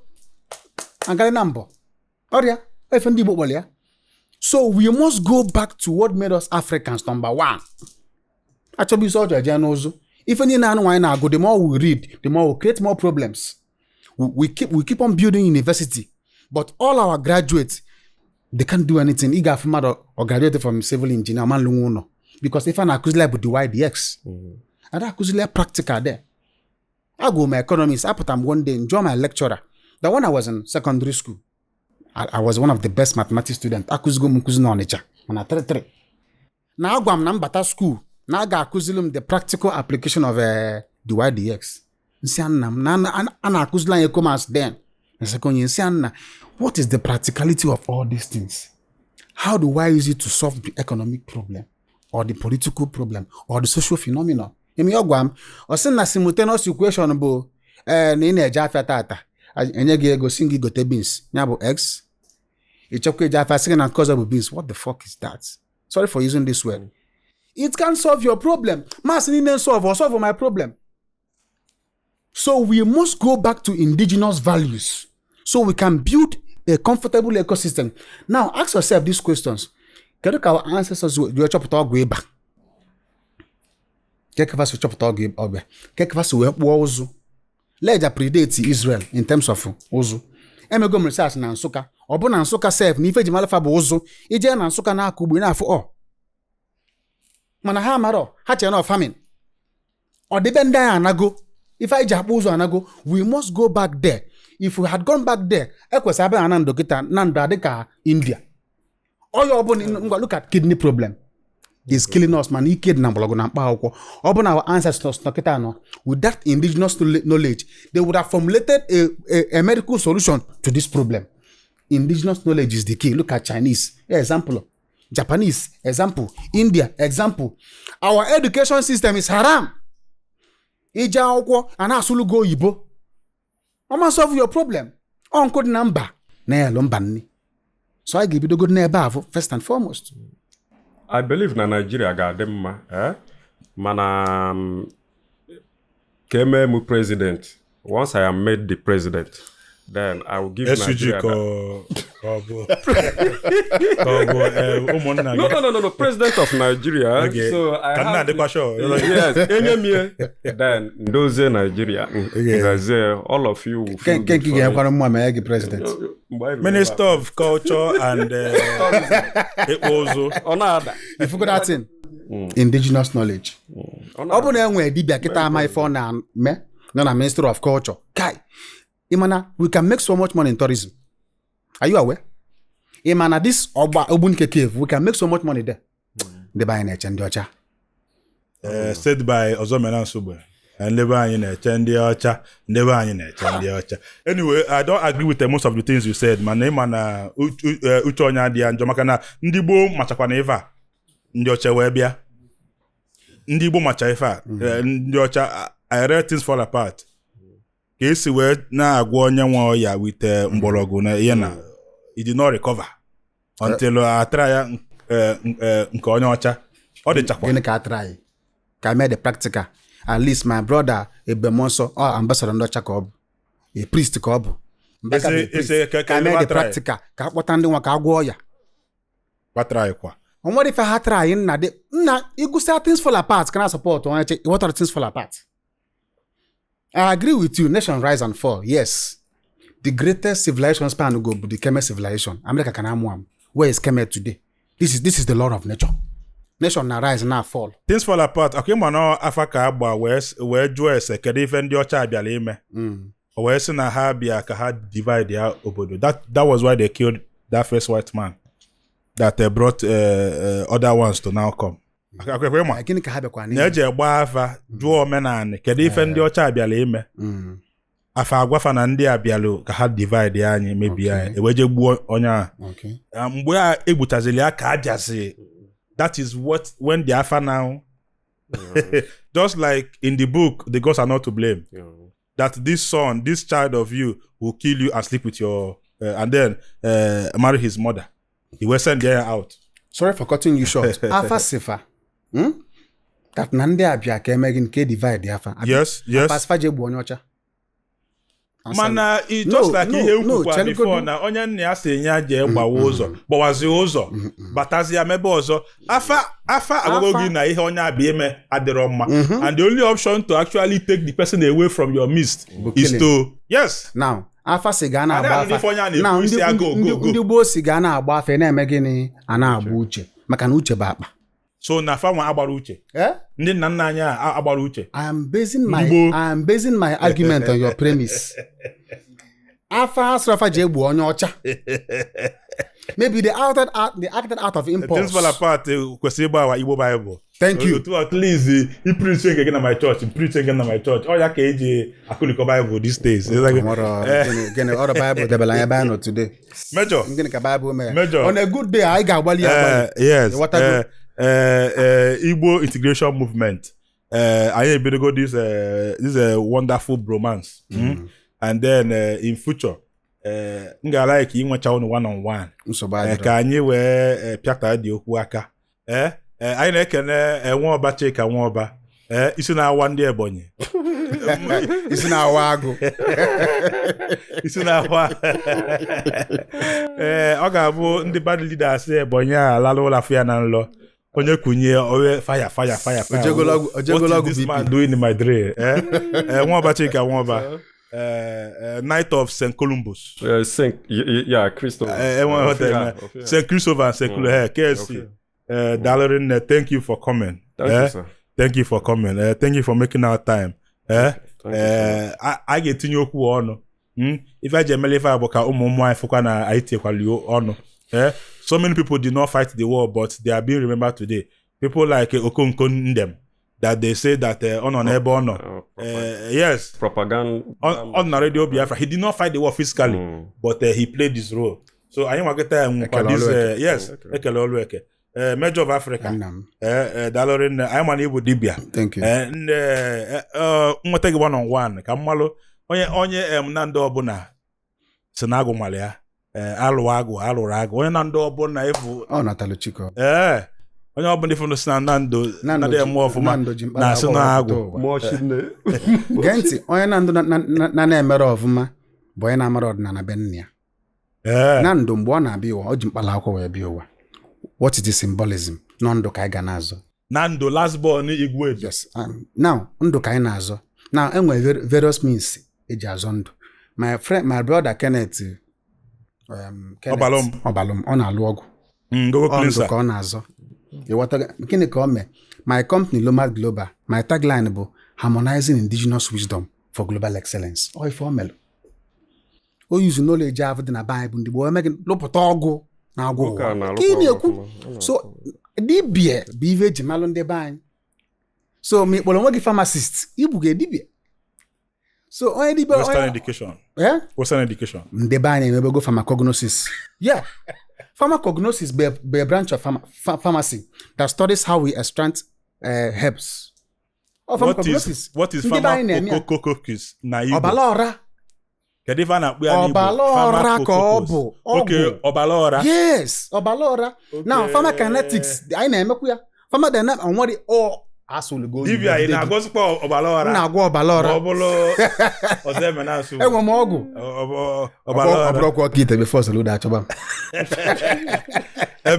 Agarị na mbọ. Ọrịa, efe ndị Igbo kpọrọ ya. So we must go back to what made us Africans, number one. Achọbụ isi ọjọọ jee n'ụzụ. Ife niile anụ nwaanyị na-agụ, the more we read, the more we create more problems. We keep on building university, but all our graduates, they can't do anything. Ị ga-afụ mmadụ ọ graduate from civil engineer man lunwu ụlọ because ife na-akụzili bụ the YDX. Ada akụzili practical there. Agụ m economics, apụta m one day njụọ my lecturer. The one I was in secondary school, I was one of the best mathematics students. Akụzigo m nkụzi n'Ọnịcha mana 3-3. Na agwa m na mbata school na a ga-akụzili m the practical application of the YDX. Nsị nna m na a na-akụzili anyị commerce then. Nsị nsị nna, what is the practicality of all these things? How do I use it to solve the economic problem or the political problem or the social phenomenon? Imi ọ gwa m, ọ sị na simultaneous equation bụ ee na ị na-eje afịa tata, enye gị ego si gị gote beans, ya bụ x. Ịchọkwa eje afịa sị gị na nke ọzọ bụ beans. What the fuck is that? Sorry for using this word. It can solve your problem. Mass niile solve or solve my problem. So we must go back to indigenous values so we can build a comfortable ecosystem. Now ask yourself these questions. Kedu ka our ancestors wee chọpụta ọgwụ ịba? Kekeva si chọpụta ọgwụ ọbịa? Kekeva si wee kpụọ ụzụ? Leja predate Israel in terms of ụzụ. Emego m research na Nsụka. Ọ bụ na Nsụka sef na ife ji malafa bụ ụzụ. Ije na Nsụka na-akụ ugbo ị na-afụ ọ. Mana ha amarọ, ha chere na ọ famine. Ọdịbe ndị anyị anago. Ife anyị ji akpụ ụzọ anago, we must go back there. If we had gone back there, ekwesịrị abịa na ndụ kịta na ndụ adị ka India. Ọya ọbụla ngwa, look at kidney problem is killing us, mana ike dị na mgbọrọgwụ na mkpa akwụkwọ. Ọ bụ na our ancestors nọ kịta nọ with that indigenous knowledge, they would have formulated a medical solution to this problem. Indigenous knowledge is the key. Look at Chinese example, Japanese example, India example. Our education system is haram. Ije akwụkwọ a na-asụlụ gị oyibo, ọma solve your problem. Ọ nkụ dị na mba na-elu mba nni. So anyị ga-ebidogo n'ebe ahụ first and foremost. I believe na Nigeria ga-adị mma, eh? Mana ka emee m president. Once I am made the president, then I will give SUG Nigeria ka ọ bụ ka ọ bụ ụmụnna No, gị. no. President of Nigeria. Okay. So I Ka nna have adịkwa sure. Yes, enye m ihe. Then ndozie Nigeria. Ngazie, all of you will feel Nke good nke for it. ga-enyekwara mma ma ya gị president. Mgbe anyị ruru Minister of Culture and ịkpụ ụzụ. ebe a, ọ na-ada. If you go that thing, indigenous knowledge. Ọ Ọ bụ na enwere dibịa kịta ama ife ọ na-eme nọ na Ministry of Culture. Kai, ịmana we can make so much money in tourism. Are you aware? Ịmana this ọgba Ogbunike cave, we can make so much money there. Ndị be anyị na-eche ndị ọcha. Said by Ozomena Nsugbe. Ndị be anyị na-eche ndị ọcha, ndị be anyị na-eche ndị ọcha. Anyway, I don't agree with most of the things you said, mana ịma na uche onye adịghị ya njọ, maka na ndị gboo machakwa na ife a ndị ọcha wee bịa. Ndị Igbo macha ife a, ndị ọcha, I read Things Fall Apart, ka esi wee na-agwọ onye nwe ọya with mgbọrọgwụ na ihe na he did not recover until atara ya nke onye ọcha ọ dịchakwa. Gịnị ka a try? Ka mee the practical. At least my brother Ebemonso, ọ ambassador ndị ọcha ka ọ bụ. A priest ka ọ bụ. Mbaka bụ a priest. Ka mee the practical, ka akpọta ndị nwa ka a gwọọ ya. Kpatara kwa. O nwere ife ha try nna dị nna ịgụsịa Things Fall Apart ka na support onye che what are Things Fall Apart. I agree with you, nation rise and fall. Yes. The greatest civilization span go bụ the Kemet civilization. America can amụ am. Where is Kemet today? This is the law of nature. Nation na rise na fall. Things Fall Apart, akwa ịma na afa ka agba wee jụọ ese kedu ife ndị ọcha bịara ime. O wee sị na ha bịa ka ha divide ya obodo. That was why they killed that first white man that brought other ones to now come. Akwa ịma Gịnị ka ha bịakwa n'ihe? na-eji gba afa jụọ omenanị kedu ife ndị ọcha bịara ime. Afa agwafa na ndị a bịalụ ka ha divide ya anyị mebie anyị ewee je gbuo onye ahụ. Okay. Mgbe a egbuchaziri ya ka abịazi, that is what when the afa now just like in the book the gods are not to blame, that this son, this child of you will kill you and sleep with your and then marry his mother. He will send them out. Sorry for cutting you short. Afa sifa. That na ndị abịa ka eme gị nke divide afa. Yes, yes. Afa sifa je gbuo onye ọcha. Mana it just like ihe nkwukwa before na onye nna ya si nye jee gbawa ụzọ, gbawazie ụzọ, batazie mebe ọzọ. Afa agwago gị na ihe onye abịa ime adịrọ mma. And the only option to actually take the person away from your midst is to yes. Now, afa si ga na-agba afa. Now, ndị gboo si ga na-agba afa na-eme gịnị? A na-agba uche. Maka na uche bụ akpa. So na afa nwa agbara uche. Ndị nna nna anyị agbara uche. I am basing my argument on your premise. Afa asụrụ afa ji egbu onye ọcha. Maybe they acted out of impulse. Things Fall Apart kwesịrị ịgba awa Igbo Bible. Thank you. Otu at least i preach nke gị na my church, preach nke na my church. Ọ ya ka eji akụlikọ Bible these days. Gịnị ọrụ Bible debere anyị ebe anyị nọ today. Major. Gịnị ka Bible mere? Major. On a good day anyị ga-agbalị ya agbalị. Yes. Igbo integration movement. Anyị ebidogo this this wonderful bromance. And then in future, m ga-like inwecha unu one on one. Nsogbu adịrọ. Ka anyị wee pịata dị okwu aka. Anyị na-ekene Nwaọba Chika Nwaọba, isi na-awa ndị Ebonyi. Isi na-awa agụ. Isi na-awa. Ọ ga-abụ ndị bad leaders Ebonyi a alala ụlọ afọ ya na nlọ, onye kunye owe fire fire fire fire. Ojegolo What ọgwụ is this BP. man doing in my dream? Nwaọba Chika Nwaọba, Knight of St. Columbus. Saint, yeah, Christopher. St. Christopher and St. Columbus, KSC. Daalụ rinne, thank you for coming. Thank you, sir. Thank you for coming. Thank you for making our time. Thank you so much. A ga-etinye okwu ọnụ. Ife a ji emele ife a bụ ka ụmụ ụmụ anyị fụkwa na anyị tinyekwala ọnụ. So many people did not fight the war, but they are being remembered today. People like Okonkwo Ndem, that they say that ọ nọ n'ebe ọ nọ. Yes. Propaganda. On na Radio Biafra. He did not fight the war physically, but he played his role. So anyị nwakịta nwekwa Ekele this, Olueke. yes, Ekele Olueke. Major of Africa. Nna m. Daalụ rinne, anyị ma na ịbụ dibịa. Thank you. Nne, nweta gị one on one ka mmalụ onye onye na ndị ọbụla si na agụ mara ya, alụ agụ alụrụ agụ onye na ndị ọbụla ịfụ. Ọ natalụ Chiko. Ee, onye ọbụla ịfụ si na Nando Nando na eme ọfụma Nando ji mkpara na-asị akwụkwọ na agụ. pụta ụwa. Mmụọ Chineke. Gee ntị, onye na ndụ na na-emere ọfụma bụ onye na-amara ọdịnala be nna ya. Na ndụ mgbe ọ na-abịa ụwa, ọ ji mkpara akwụkwọ wee bịa ụwa. What is the symbolism? Nọ ndụ ka anyị ga na-azọ. Nando last born Igwe. Yes. Now, ndụ ka anyị na-azọ. Now, enwere various means eji azọ ndụ. My friend, my brother Kenneth, Kenneth Ọbalụm. Ọbalụm, ọ na-alụ ọgwụ. Gogo Ọ ndụ cleanser. ka ọ na-azọ. Ịghọtago? Gịnị ka ọ mee? My company, Lomad Global, my tagline bụ harmonizing indigenous wisdom for global excellence. Ọ ife o melụ. O yuzu knowledge ahụ dị na be anyị bụ ndị gboo eme gị lụpụta ọgwụ na-agwọ Nwoke a ụwa. na-alụkwa Ka ị ọrụ na-ekwu? ọfụma. Ọ na-alụ So dibịa bụ ife eji malụ ndị be anyị. So ma ị kpọrọ onwe gị pharmacist, ịbụ gị dibịa. So onye dibịa Western onye education. Eh? Western education. Ndị be anyị emebego pharmacognosis. Yeah. Pharmacognosis bụ a branch of pharmacy that studies how we extract herbs. Ọ What pharmacognosis. is what is Ndị be anyị na-eme ya. pharmacognosis na Igbo? Ọbala ọra. Kedu ife a na-akpọ ya n'Igbo? Ọbala ọra ka ọ bụ. Okay, Ọgwụ. ọbala ọra. Yes, ọbala ọra. Now, pharmacokinetics, anyị na-emekwa ya. Pharmacodynamics, onwere ọ asụlụgo oyibo. Dibịa, ị na-agọzikwa ọbala M ọra? na-agwọ ọbala Ma ọra. ọ bụrụ ọzọ eme na-asụ. Enwe m ọgwụ. Ọbala Ọ ọra. bụrụkwa ọka ite before Soludo achọba m.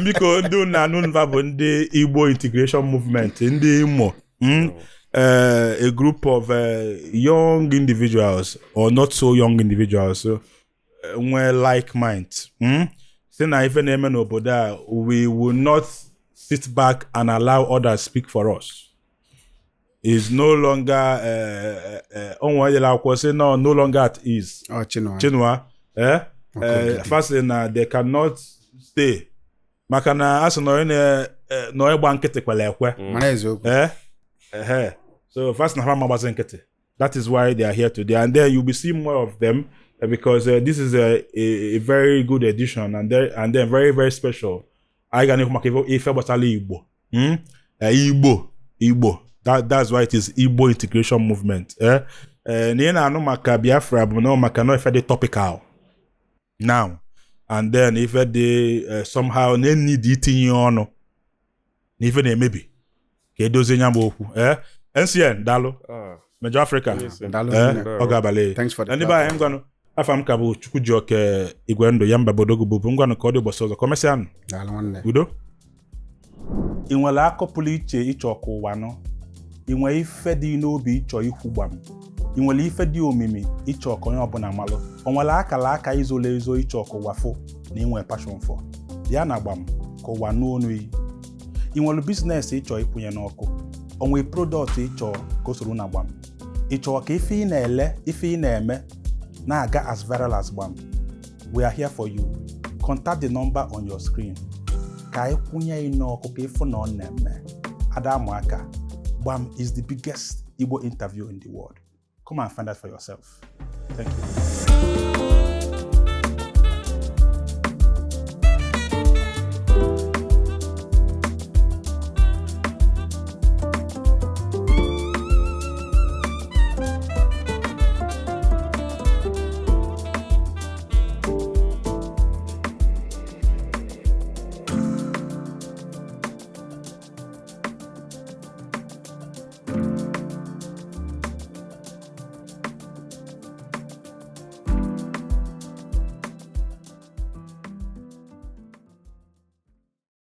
Biko, ndị na-anụ nva bụ ndị Igbo Integration Movement, ndị Imo, a group of young individuals or not so young individuals nwee like minds, Si na ife na-eme n'obodo a, we will not sit back and allow others speak for us. Is no longer onwe onye akwụkwọ sị no longer at ease. Ọ Chinua. Chinua, Okogidi. Fasị na they cannot stay maka na a sị na onye na onye gba nkịtị kwere ekwe. Mara eziokwu. Eh, so fast na fama gbazi nkịtị. That is why they are here today, and then you'll be seeing more of them, because this is a very good edition and then very very special. Anyị ga na-ekwu maka ife gbasara Igbo. Igbo Igbo, that's why it is Igbo Integration Movement. Na ị na-anụ maka Biafra bụ na maka na ife dị topical now and then, ife dị somehow na need itinye ọnụ na ife na-emebi ka edozie nya bụ okwu. NCN, daalụ. Ah, Major Africa. Daalụ nne. Ọ ga-abalị. Thanks for the Ndị be anyị, ngwanụ, afa m ka bụ Chukwujioke Igwendụ ya mba bodogu bụ ngwanụ, ka ọ dị ụbọchị ọzọ, ka o mesịanụ. Daalụ nwanne. Udo. Ị nwere akọ pụrụ iche ịchọ ka ụwa nụ? Ị nwere ife dị n'obi ịchọ ikwu gbam? Ị nwere ife dị omimi ịchọ ka onye ọbụla malụ? O nwere akara aka izolo ezo ịchọ ka ụwa fụ na inwe passion for? Bịa na gbam ka ụwa nụ onu iyi. Ị nwere business ịchọ ịkwụnye n'ọkụ? O nwere product ịchọ ka o soro na gbam? Ị chọrọ ka ife ị na-ele, ife ị na-eme na-aga as viral as gbam? We are here for you. Contact the number on your screen ka anyị kwụnye ị n'ọkụ ka ịfụ na ọ na-eme. Ada aka gbam is the biggest Igbo interview in the world. Come and find out for yourself. Thank you.